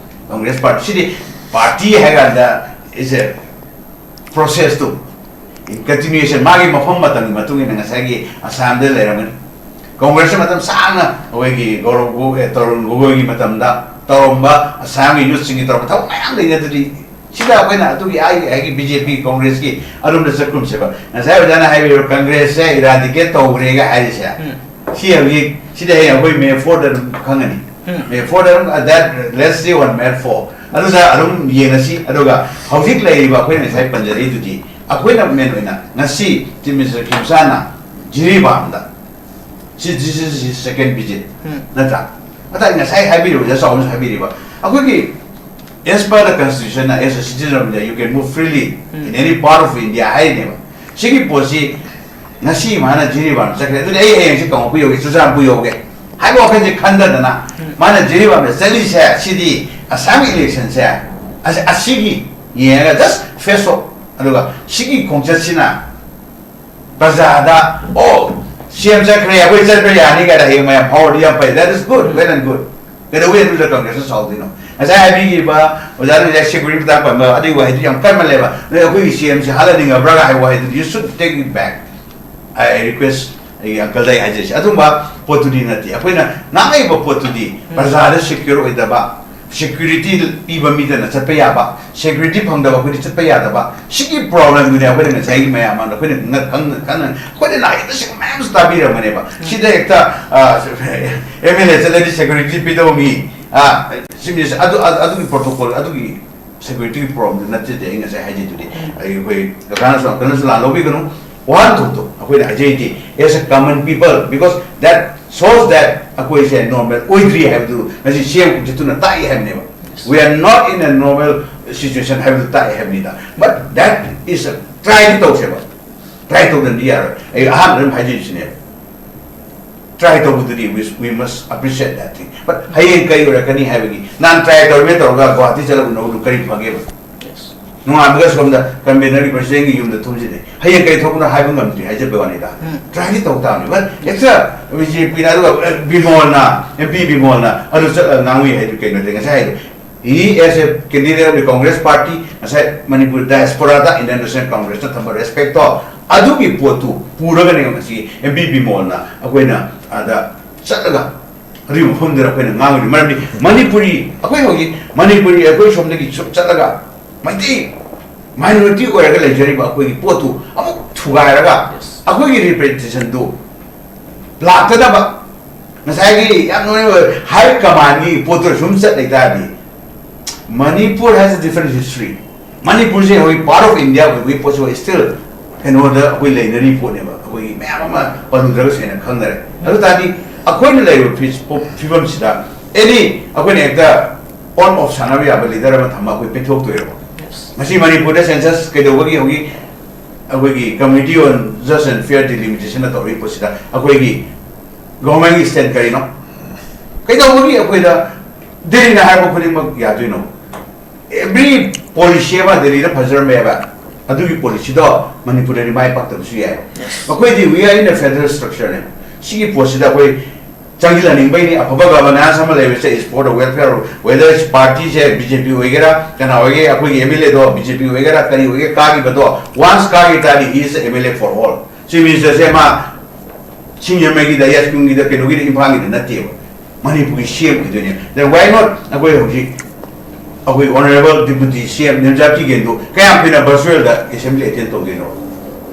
ꯀꯪꯒ꯭ꯔꯦꯁ ꯄꯥꯔꯇꯤ, ꯁꯤꯗꯤ ꯄꯥꯔꯇꯤ ꯍꯥꯏ ꯀꯥꯟꯗ is a process ꯇꯨ ꯀꯟꯇꯤꯅ꯭ꯌꯨꯑꯦꯁꯟ, ꯃꯥꯒꯤ ꯃꯐꯝ ꯃꯇꯝꯒꯤ ꯃꯇꯨꯡ ꯏꯟꯅ ꯉꯁꯥꯏꯒꯤ ꯑꯁꯥꯝꯗ ꯂꯩꯔꯝꯒꯅꯤ꯫ ꯀꯣꯡꯒ꯭ꯔꯦꯁꯁꯦ ꯃꯇꯝ ꯁꯥꯡꯅ ꯑꯩꯈꯣꯏꯒꯤ ꯒꯧꯔꯕ ꯒꯣꯒꯣꯏ, ꯑꯦ, ꯇꯔꯨꯟ ꯒꯣꯒꯣꯏꯒꯤ ꯃꯇꯝꯗ ꯇꯧꯔꯝꯕ ꯑꯁꯥꯝꯒꯤ ꯌꯨꯠꯁꯤꯡꯒꯤ ꯇꯧꯔꯝꯕ ꯊꯕꯛ ꯃꯌꯥꯝ ꯂꯩꯅꯗ꯭ꯔꯤ꯫ ꯁꯤꯗ ꯑꯩꯈꯣꯏꯅ ꯑꯗꯨꯒꯤ ꯑꯩꯒꯤ, ꯑꯩꯒꯤ ꯕꯤ ꯖꯦ ꯄꯤ, ꯀꯣꯡꯒ꯭ꯔꯦꯁꯀꯤ ꯑꯗꯣꯝꯗ ꯆꯠꯈꯨꯝꯁꯦꯕ꯫ ꯉꯁꯥꯏ ꯑꯣꯖꯥꯅ ꯍꯥꯏꯕꯤꯔꯤꯕ ꯀꯪꯒ꯭ꯔꯦꯁꯁꯦ ꯏꯔꯥꯗꯤꯀꯦꯠ ꯇꯧꯈ꯭ꯔꯦꯒ ꯍꯥꯏꯔꯤꯁꯦ, ꯎꯝ꯫ ꯁꯤ ꯍꯧꯖꯤꯛ, ꯁꯤꯗꯤ ꯍꯌꯦꯡ ꯑꯩꯈꯣꯏ ꯃꯦ ꯐꯣꯔꯗ ꯑꯗꯨꯝ ꯈꯪꯉꯅꯤ꯫ ꯎꯝ꯫ ꯃꯦ ꯐꯣꯔꯗ ꯑꯗꯨꯝ, uh, that, let's see on May four꯫ ꯑꯗꯨꯗ ꯑꯗꯨꯝ ꯌꯦꯡꯉꯁꯤ꯫ ꯑꯗꯨꯒ ꯍꯧꯖꯤꯛ ꯂꯩꯔꯤꯕ ꯑꯩꯈꯣꯏꯅ ꯉꯁꯥꯏ ꯄꯟꯖꯔꯛꯏꯗꯨꯗꯤ ꯑꯩꯈꯣꯏꯅ ꯃꯦꯟ ꯑꯣꯏꯅ ꯉꯁꯤ ꯆꯤꯐ ꯃꯤꯅꯤꯁꯇꯔ ꯈꯦꯝꯁꯥꯅ ꯖꯤꯔꯤꯕꯥꯝꯗ, ꯁꯤ, this is his second visit, ꯎꯝ꯫ ꯅꯠꯇ꯭ꯔꯥ? ꯑꯗ ꯑꯩ ꯉꯁꯥꯏ ꯍꯥꯏꯕꯤꯔꯤꯕ, ꯑꯣꯖꯥ ꯆꯥꯎꯕꯅꯁꯨ ꯍꯥꯏꯕꯤꯔꯤꯕ, ꯑꯩꯈꯣꯏꯒꯤ as per the constitution, as a citizen of India, you can move freely in any part of India ꯍꯥꯏꯔꯤꯅꯦꯕ꯫ ꯁꯤꯒꯤ ꯄꯣꯠꯁꯤ ꯉꯁꯤ ꯃꯥꯅ ꯖꯤꯔꯤꯕꯥꯝ ꯆꯠꯈ꯭ꯔꯦ, ꯑꯗꯨꯗꯤ ꯑꯩ ꯍꯌꯦꯡꯁꯦ ꯀꯥꯡꯄꯣꯛꯄꯤ ꯌꯧꯒꯦ, ꯆꯨꯔꯆꯥꯟꯄꯨꯔ ꯌꯧꯒꯦ ꯍꯥꯏꯕ ꯋꯥꯈꯜꯁꯦ ꯈꯟꯗꯗꯅ ꯃꯥꯅ ꯖꯤꯔꯤꯕꯥꯝꯗ ꯆꯠꯂꯤꯁꯦ, ꯁꯤꯗꯤ ꯑꯁꯥꯝꯒꯤ ꯏꯂꯦꯛꯁꯟꯁꯦ ꯑꯁ-, ꯑꯁꯤꯒꯤ ꯌꯦꯡꯉꯒ just face off꯫ ꯑꯗꯨꯒ ꯁꯤꯒꯤ ꯈꯣꯡꯆꯠꯁꯤꯅ ꯄ꯭ꯔꯖꯥꯗ, "ꯑꯣ, ꯁꯤ ꯑꯦꯝ ꯆꯠꯈ꯭ꯔꯦ, ꯑꯩꯈꯣꯏ ꯆꯠꯄ ꯌꯥꯅꯤ" ꯀꯥꯏꯅ ꯍꯌꯦꯡ ꯃꯌꯥꯝ ꯐꯥꯎꯔꯗꯤ ꯌꯥꯝ ꯐꯩ꯫ That is good, well and good꯫ ꯀꯩꯗꯧꯕꯩ ꯑꯗꯨꯗ ꯀꯪꯒ꯭ꯔꯦꯁꯅ ꯁꯥꯎꯗꯣꯏꯅꯣ? ꯉꯁꯥꯏ ꯍꯥꯏꯕꯤꯈꯤꯕ ꯑꯣꯖꯥꯅ ꯉꯁꯥꯏ ꯁꯦꯀ꯭ꯌꯨꯔꯤꯇꯤ ꯃꯇꯥꯡ ꯄꯟꯕ ꯑꯗꯨꯒꯤ ꯋꯥꯍꯩꯗꯨ ꯌꯥꯝ ꯀꯟꯃꯜꯂꯦꯕ꯫ ꯅꯣꯏ ꯑꯩꯈꯣꯏꯒꯤ ꯁꯤ ꯑꯦꯝꯁꯤ ꯍꯥꯠꯍꯟꯅꯤꯡꯉꯕ꯭ꯔꯥꯒ ꯍꯥꯏꯕ ꯋꯥꯍꯩꯗꯨꯗꯤ, you should take it back꯫ I request ꯑꯩꯒꯤ ꯑꯪꯀꯜꯗ ꯑꯩ ꯍꯥꯏꯖꯔꯤꯁꯦ, ꯑꯗꯨꯝꯕ ꯄꯣꯠꯇꯨꯗꯤ ꯅꯠꯇꯦ꯫ ꯑꯩꯈꯣꯏꯅ ꯉꯥꯡꯉꯛꯏꯕ ꯄꯣꯠꯇꯨꯗꯤ ꯎꯝ꯫ ꯄ꯭ꯔꯖꯥꯗ ꯁꯦꯀ꯭ꯌꯨꯔ ꯑꯣꯏꯗꯕ, ꯁꯦꯀ꯭ꯌꯨꯔꯤꯇꯤ ꯄꯤꯕ ꯃꯤꯗꯅ ꯆꯠꯄ ꯌꯥꯕ, ꯁꯦꯀ꯭ꯌꯨꯔꯤꯇꯤ ꯐꯪꯗꯕ ꯑꯩꯈꯣꯏꯗꯤ ꯆꯠꯄ ꯌꯥꯗꯕ, ꯁꯤꯒꯤ ꯄ꯭ꯔꯣꯕ꯭ꯂꯦꯝꯗꯨꯅꯦ ꯑꯩꯈꯣꯏꯅ ꯉꯁꯥꯏꯒꯤ ꯃꯌꯥꯝ ꯃꯥꯡꯗ ꯑꯩꯈꯣꯏꯅ ꯉ-, ꯈꯪꯅ, ꯈꯪꯅ, ꯑꯩꯈꯣꯏꯅ ꯅꯥꯒꯦꯗꯁꯤꯡ ꯃꯌꯥꯝꯁꯨ ꯇꯥꯕꯤꯔꯝꯒꯅꯦꯕ꯫ ꯁꯤꯗ ꯍꯦꯛꯇ, ꯑ, ꯑꯦꯝ ꯑꯦꯜ ꯑꯦ ꯆꯠꯂꯗꯤ ꯁꯦꯀ꯭ꯌꯨꯔꯤꯇꯤ ꯄꯤꯗꯧꯅꯤ, ꯑ, ꯆꯤꯐ ꯃꯤꯅꯤꯁꯇꯔ ꯑꯗꯨ, ꯑ-, ꯑꯗꯨꯒꯤ ꯄ꯭ꯔꯣꯇꯣꯀꯣꯜ, ꯑꯗꯨꯒꯤ ꯁꯦꯀ꯭ꯌꯨꯔꯤꯇꯤꯒꯤ ꯄ꯭ꯔꯣꯕ꯭ꯂꯦꯝꯗꯨ ꯅꯠꯆꯗꯦ꯫ ꯑꯩ ꯉꯁꯥꯏ ꯍꯥꯏꯖꯩꯗꯨꯗꯤ, ꯑꯩ, ꯑꯩꯈꯣꯏ ꯀꯀꯥꯅꯁꯨ ꯑꯃꯨꯛꯇꯅꯁꯨ ꯂꯥꯟ ꯂꯧꯕꯤꯒꯅꯨ꯫ ꯋꯥꯍꯟꯊꯣꯛꯇꯣ ꯑꯩꯈꯣꯏꯅ ꯍꯥꯏꯖꯩꯗꯤ, as a common people, because that shows that ꯑꯩꯈꯣꯏꯁꯦ ꯅꯣꯔꯃꯦꯜ ꯑꯣꯏꯗ꯭ꯔꯤ ꯍꯥꯏꯕꯗꯨ ꯉꯁꯤ ꯁꯤ ꯑꯦꯝ ꯈꯣꯡꯆꯠꯇꯨꯅ ꯇꯥꯛꯏ ꯍꯥꯏꯕꯅꯦꯕ꯫ We are not in a normal situation ꯍꯥꯏꯕꯗꯨ ꯇꯥꯛꯏ ꯍꯥꯏꯕꯅꯤꯗ꯫ But that is a try ꯇꯧꯁꯦꯕ꯫ Try ꯇꯧꯗꯅꯗꯤ ꯌꯥꯔꯣꯏ꯫ ꯑꯩ ꯑꯍꯥꯟꯕꯗ ꯑꯗꯨꯝ ꯍꯥꯏꯖꯔꯤꯁꯤꯅꯦꯕ꯫ Try ꯇꯧꯕꯗꯨꯗꯤ we, we must appreciate that thing꯫ But ꯍꯌꯦꯡ ꯀꯩ ꯑꯣꯏꯔꯛꯀꯅꯤ ꯍꯥꯏꯕꯒꯤ, ꯅꯍꯥꯟ try ꯇꯧꯔꯝꯃꯦ ꯇꯧꯔꯒ ꯒꯨꯍꯥꯇꯤ ꯆꯠꯂꯒ ꯎꯅꯕꯗꯨ ꯀꯔꯤ ꯐꯒꯦꯕ? Yes꯫ ꯅꯣꯡꯉꯥꯟꯕꯒ ꯁꯣꯝꯗ ꯀꯟꯚꯦꯅꯔꯒꯤ ꯄ꯭ꯔꯁꯤꯗꯦꯟꯒꯤ ꯌꯨꯝꯗ ꯊꯨꯝꯖꯤꯜꯂꯦ꯫ ꯍꯌꯦꯡ ꯀꯩ ꯊꯣꯛꯄꯅꯣ ꯍꯥꯏꯕ ꯉꯝꯗ꯭ꯔꯤ ꯍꯥꯏꯖꯕꯩ ꯋꯥꯅꯤꯗ꯫ ꯎꯝ꯫ Tryꯗꯤ ꯇꯧ ꯇꯥꯕꯅꯤ꯫ But ꯍꯦꯛꯇ ꯕꯤ ꯖꯦ ꯄꯤꯅ ꯑꯗꯨꯒ, ꯑ, ꯕꯤꯃꯣꯜꯅ, ꯑꯦꯝ ꯄꯤ ꯕꯤꯃꯣꯜꯅ ꯑꯗꯨ ꯆꯠꯂꯒ ꯉꯥꯡꯉꯨꯏ ꯍꯥꯏꯗꯨ ꯀꯩꯅꯣꯗꯤ ꯉꯁꯥꯏ ꯍꯥꯏꯗꯣ꯫ He as a candidate of the Congress Party, ꯉꯁꯥꯏ ꯃꯅꯤꯄꯨꯔ diaspora ꯗ Indian National Congress ꯅ ꯊꯝꯕ respect ꯇꯣ, ꯑꯗꯨꯒꯤ ꯄꯣꯠꯇꯨ ꯄꯨꯔꯒꯅꯦ ꯉꯁꯤ ꯑꯦꯝ ꯄꯤ ꯕꯤꯃꯣꯜꯅ ꯑꯩꯈꯣꯏꯅ ꯑꯥꯗ ꯆꯠꯂꯒ ꯑꯗꯨꯒꯤ ꯃꯐꯝꯗꯨꯗ ꯑꯩꯈꯣꯏꯅ ꯉꯥꯡꯉꯤꯗꯨ꯫ ꯃꯔꯝꯗꯤ ꯃꯅꯤꯄꯨꯔꯤ, ꯑꯩꯈꯣꯏ ꯍꯧꯖꯤꯛ ꯃꯅꯤꯄꯨꯔꯤ ꯑꯩꯈꯣꯏ ꯁꯣꯝꯗꯒꯤ ꯁꯨꯝ ꯆꯠꯂꯒ ꯃꯩꯇꯩ minority ꯑꯣꯏꯔꯒ ꯂꯩꯖꯔꯤꯕ ꯑꯩꯈꯣꯏꯒꯤ ꯄꯣꯠꯇꯨ ꯑꯃꯨꯛ ꯊꯨꯒꯥꯏꯔꯒ, yes, ꯑꯩꯈꯣꯏꯒꯤ representation ꯗꯨ ꯂꯥꯛꯇꯅꯕ, ꯉꯁꯥꯏꯒꯤ ꯌꯥꯝ ꯅꯣꯛꯅꯤꯡꯕ high command ꯒꯤ ꯄꯣꯠꯇꯨ ꯁꯨꯝ ꯆꯠ ꯂꯩ ꯇꯥꯔꯗꯤ, Manipur has a different history. ꯃꯅꯤꯄꯨꯔꯁꯦ ꯍꯧꯖꯤꯛ part of India ꯑꯣꯏꯕꯒꯤ ꯄꯣꯠꯁꯨ still ꯀꯩꯅꯣꯗ ꯑꯩꯈꯣꯏ ꯂꯩꯅꯔꯤ ꯄꯣꯠꯅꯦꯕ꯫ ꯑꯩꯈꯣꯏꯒꯤ ꯃꯌꯥꯝ ꯑꯃ ꯄꯜꯂꯨꯗ꯭ꯔꯒꯁꯨ ꯍꯦꯟꯅ ꯈꯪꯅꯔꯦ꯫ ꯑꯗꯨ ꯇꯥꯔꯗꯤ ꯑꯩꯈꯣꯏꯅ ꯂꯩꯔꯤꯕ ꯐꯤ-, ꯐꯤꯕꯝꯁꯤꯗ any ꯑꯩꯈꯣꯏꯅ ꯍꯦꯛꯇ on off ꯁꯥꯟꯅꯕ ꯌꯥꯕ leader ꯑꯃ ꯊꯝꯃ ꯑꯩꯈꯣꯏ ꯄꯦꯟꯊꯣꯛꯇꯣꯏꯔꯣ? Yes. ꯉꯁꯤ ꯃꯅꯤꯄꯨꯔꯗ census ꯀꯩꯗꯧꯕꯒꯤ ꯍꯧꯖꯤꯛ ꯑꯩꯈꯣꯏꯒꯤ Committee on Just and Fair Delimitation ꯅ ꯇꯧꯔꯤꯕ ꯄꯣꯠꯁꯤꯗ ꯑꯩꯈꯣꯏꯒꯤ government ꯒꯤ stand ꯀꯔꯤꯅꯣ? ꯀꯩꯗꯧꯕꯒꯤ ꯑꯩꯈꯣꯏꯗ ꯗꯦꯜꯂꯤꯅ ꯍꯥꯏꯕ ꯈꯨꯗꯤꯡꯃꯛ ꯌꯥꯗꯣꯏꯅꯣ? Every policy ꯑꯃ ꯗꯦꯜꯂꯤꯗ ꯐꯖꯔꯝꯃꯦꯕ, ꯑꯗꯨꯒꯤ policy ꯗꯣ ꯃꯅꯤꯄꯨꯔꯗꯗꯤ ꯃꯥꯏ ꯄꯥꯛꯇꯕꯁꯨ ꯌꯥꯏ꯫ Yes. ꯑꯩꯈꯣꯏꯗꯤ we are in a federal structure ꯅꯦ꯫ ꯁꯤꯒꯤ ꯄꯣꯠꯁꯤꯗ ꯑꯩꯈꯣꯏ ꯆꯪꯁꯤꯜꯍꯟꯅꯤꯡꯕꯩꯅꯤ꯫ ꯑꯐꯕ governance ꯑꯃ ꯂꯩꯕꯁꯦ is for the welfare of, whether party ꯁꯦ ꯕꯤ ꯖꯦ ꯄꯤ ꯑꯣꯏꯒꯦꯔꯥ, ꯀꯅꯥ ꯑꯣꯏꯒꯦ, ꯑꯩꯈꯣꯏꯒꯤ ꯑꯦꯝ ꯑꯦꯜ ꯑꯦ ꯗꯣ ꯕꯤ ꯖꯦ ꯄꯤ ꯑꯣꯏꯒꯦꯔꯥ, ꯀꯔꯤ ꯑꯣꯏꯒꯦ, ꯀꯥꯈꯤꯕꯗꯣ once ꯀꯥꯈꯤ ꯇꯥꯔꯗꯤ he is M L A for all꯫ Chief Minister ꯁꯦ ꯃꯥ ꯁꯤꯡꯖꯃꯩꯒꯤꯗ, ꯌꯥꯏꯁ꯭ꯀꯨꯜꯒꯤꯗ, ꯀꯩꯅꯣꯒꯤꯗ, ꯏꯝꯐꯥꯜꯒꯤꯗ ꯅꯠꯇꯦꯕ, ꯃꯅꯤꯄꯨꯔꯒꯤ ꯁꯤ ꯑꯦꯝ ꯑꯣꯏꯗꯣꯏꯅꯦ꯫ Then why not ꯑꯩꯈꯣꯏ ꯍꯧꯖꯤꯛ ꯑꯩꯈꯣꯏ honourable deputy C M Nemcha ꯀꯤꯒꯦꯟꯗꯨ ꯀꯌꯥꯝ ꯀꯨꯏꯅ virtual ꯗ assembly attend ꯇꯧꯗꯣꯏꯅꯣ?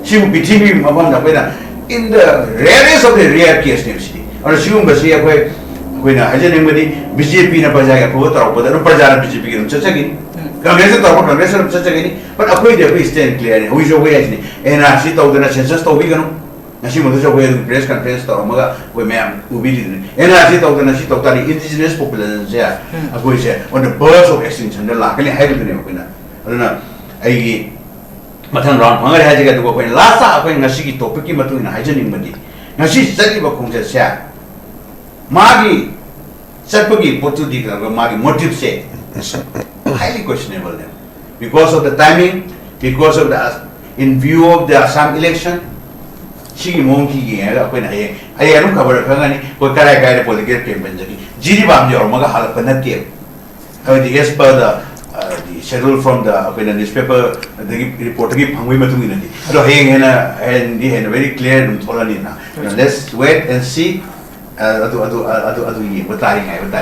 ꯁꯤꯕꯨ ꯄ꯭ꯔꯤꯊꯤꯕꯤ ꯃꯐꯝꯗ ꯑꯩꯈꯣꯏꯅ in the rarest of the rare case ꯅꯦꯕ ꯁꯤꯗꯤ꯫ ꯑꯗꯨꯅ ꯁꯤꯒꯨꯝꯕꯁꯤ ꯑꯩꯈꯣꯏ, ꯑꯩꯈꯣꯏꯅ ꯍꯥꯏꯖꯅꯤꯡꯕꯗꯤ ꯕꯤ ꯖꯦ ꯄꯤ ꯅ ꯄ꯭ꯔꯖꯥꯒꯤ ꯑꯐꯕ ꯇꯧꯔꯛꯄꯗ ꯑꯗꯨꯝ ꯄ꯭ꯔꯖꯥꯅ ꯕꯤ ꯖꯦ ꯄꯤ ꯒꯤ ꯑꯗꯨꯝ ꯆꯠꯆꯈꯤꯅꯤ, ꯀꯪꯒ꯭ꯔꯦꯁꯅ ꯇꯧꯔꯛꯄ ꯀꯪꯒ꯭ꯔꯦꯁꯅ ꯑꯗꯨꯝ ꯆꯠꯆꯈꯤꯅꯤ꯫ But ꯑꯩꯈꯣꯏꯗꯤ ꯑꯩꯈꯣꯏ stand clear ꯅꯤ꯫ ꯍꯧꯖꯤꯛꯁꯨ ꯑꯩꯈꯣꯏ ꯍꯥꯏꯁꯤꯅꯤ, ꯑꯦꯟ ꯑꯥꯔ ꯁꯤ ꯇꯧꯗꯅ census ꯇꯧꯕꯤꯒꯅꯨ꯫ ꯉꯁꯤꯃꯛꯇꯁꯨ ꯑꯩꯈꯣꯏ ꯑꯗꯨꯝ press conference ꯇꯧꯔꯝꯃꯒ ꯑꯩꯈꯣꯏ ꯃꯌꯥꯝ ꯎꯕꯤꯔꯤꯗꯨꯅꯤ꯫ ꯑꯦꯟ ꯑꯥꯔ ꯁꯤ ꯇꯧꯗꯅ ꯁꯤ ꯇꯧ ꯇꯥꯔꯗꯤ indigenous population ꯁꯦ ꯑꯩꯈꯣꯏꯁꯦ on the verge of extinction ꯗ ꯂꯥꯛꯀꯅꯤ ꯍꯥꯏꯔꯤꯕꯅꯦꯕ ꯑꯩꯈꯣꯏꯅ꯫ ꯑꯗꯨꯅ ꯑꯩꯒꯤ ꯃꯊꯪ round ꯐꯪꯉꯔꯦ ꯍꯥꯏꯖꯒꯦ꯫ ꯑꯗꯨꯒ ꯑꯩꯈꯣꯏꯅ last ꯇ ꯑꯩꯈꯣꯏ ꯉꯁꯤꯒꯤ topic ꯀꯤ ꯃꯇꯨꯡ ꯏꯟꯅ ꯍꯥꯏꯖꯅꯤꯡꯕꯗꯤ, ꯉꯁꯤ ꯆꯠꯂꯤꯕ ꯈꯣꯡꯆꯠꯁꯦ, ꯃꯥꯒꯤ ꯆꯠꯄꯒꯤ ꯄꯣꯠꯇꯨꯗꯤ ꯀꯩꯅꯣ, ꯃꯥꯒꯤ motive ꯁꯦ highly questionable ꯅꯦ꯫ Because of the timing, because of the, in view of the Assam election, ꯁꯤꯒꯤ ꯃꯑꯣꯡꯁꯤ ꯌꯦꯡꯉꯒ ꯑꯩꯈꯣꯏꯅ ꯍꯌꯦꯡ, ꯍꯌꯦꯡ ꯑꯗꯨꯝ ꯈꯕꯔꯗ ꯈꯪꯉꯅꯤ ꯑꯩꯈꯣꯏ ꯀꯔꯥꯏ ꯀꯔꯥꯏꯗ political campaign ꯆꯠꯈꯤ꯫ ꯖꯤꯔꯤꯕꯥꯝ ꯌꯧꯔꯝꯃꯒ ꯍꯜꯂꯛꯄ ꯅꯠꯇꯦꯕ꯫ ꯍꯥꯏꯕꯗꯤ as per the schedule from the ꯑꯩꯈꯣꯏꯅ ꯅ꯭ꯌꯨꯁꯄꯦꯄꯔ ꯑꯗꯒꯤ ꯔꯤꯄꯣꯔꯠꯇꯒꯤ ꯐꯪꯕꯒꯤ ꯃꯇꯨꯡ ꯏꯟꯅꯗꯤ, ꯑꯗꯣ ꯍꯌꯦꯡ ꯍꯦꯟꯅ ꯍꯦꯟꯗꯤ ꯍꯦꯟꯅ very clear ꯑꯗꯨꯝ ꯊꯣꯛꯂꯛꯑꯅꯤꯅ. Let's wait and see. ꯑꯗꯨ ꯑꯗꯨ ꯑꯗꯨ ꯑꯗꯨ ꯌꯦꯡꯕ ꯇꯥꯔꯤ, ꯉꯥꯏꯕ ꯇꯥꯔꯤ.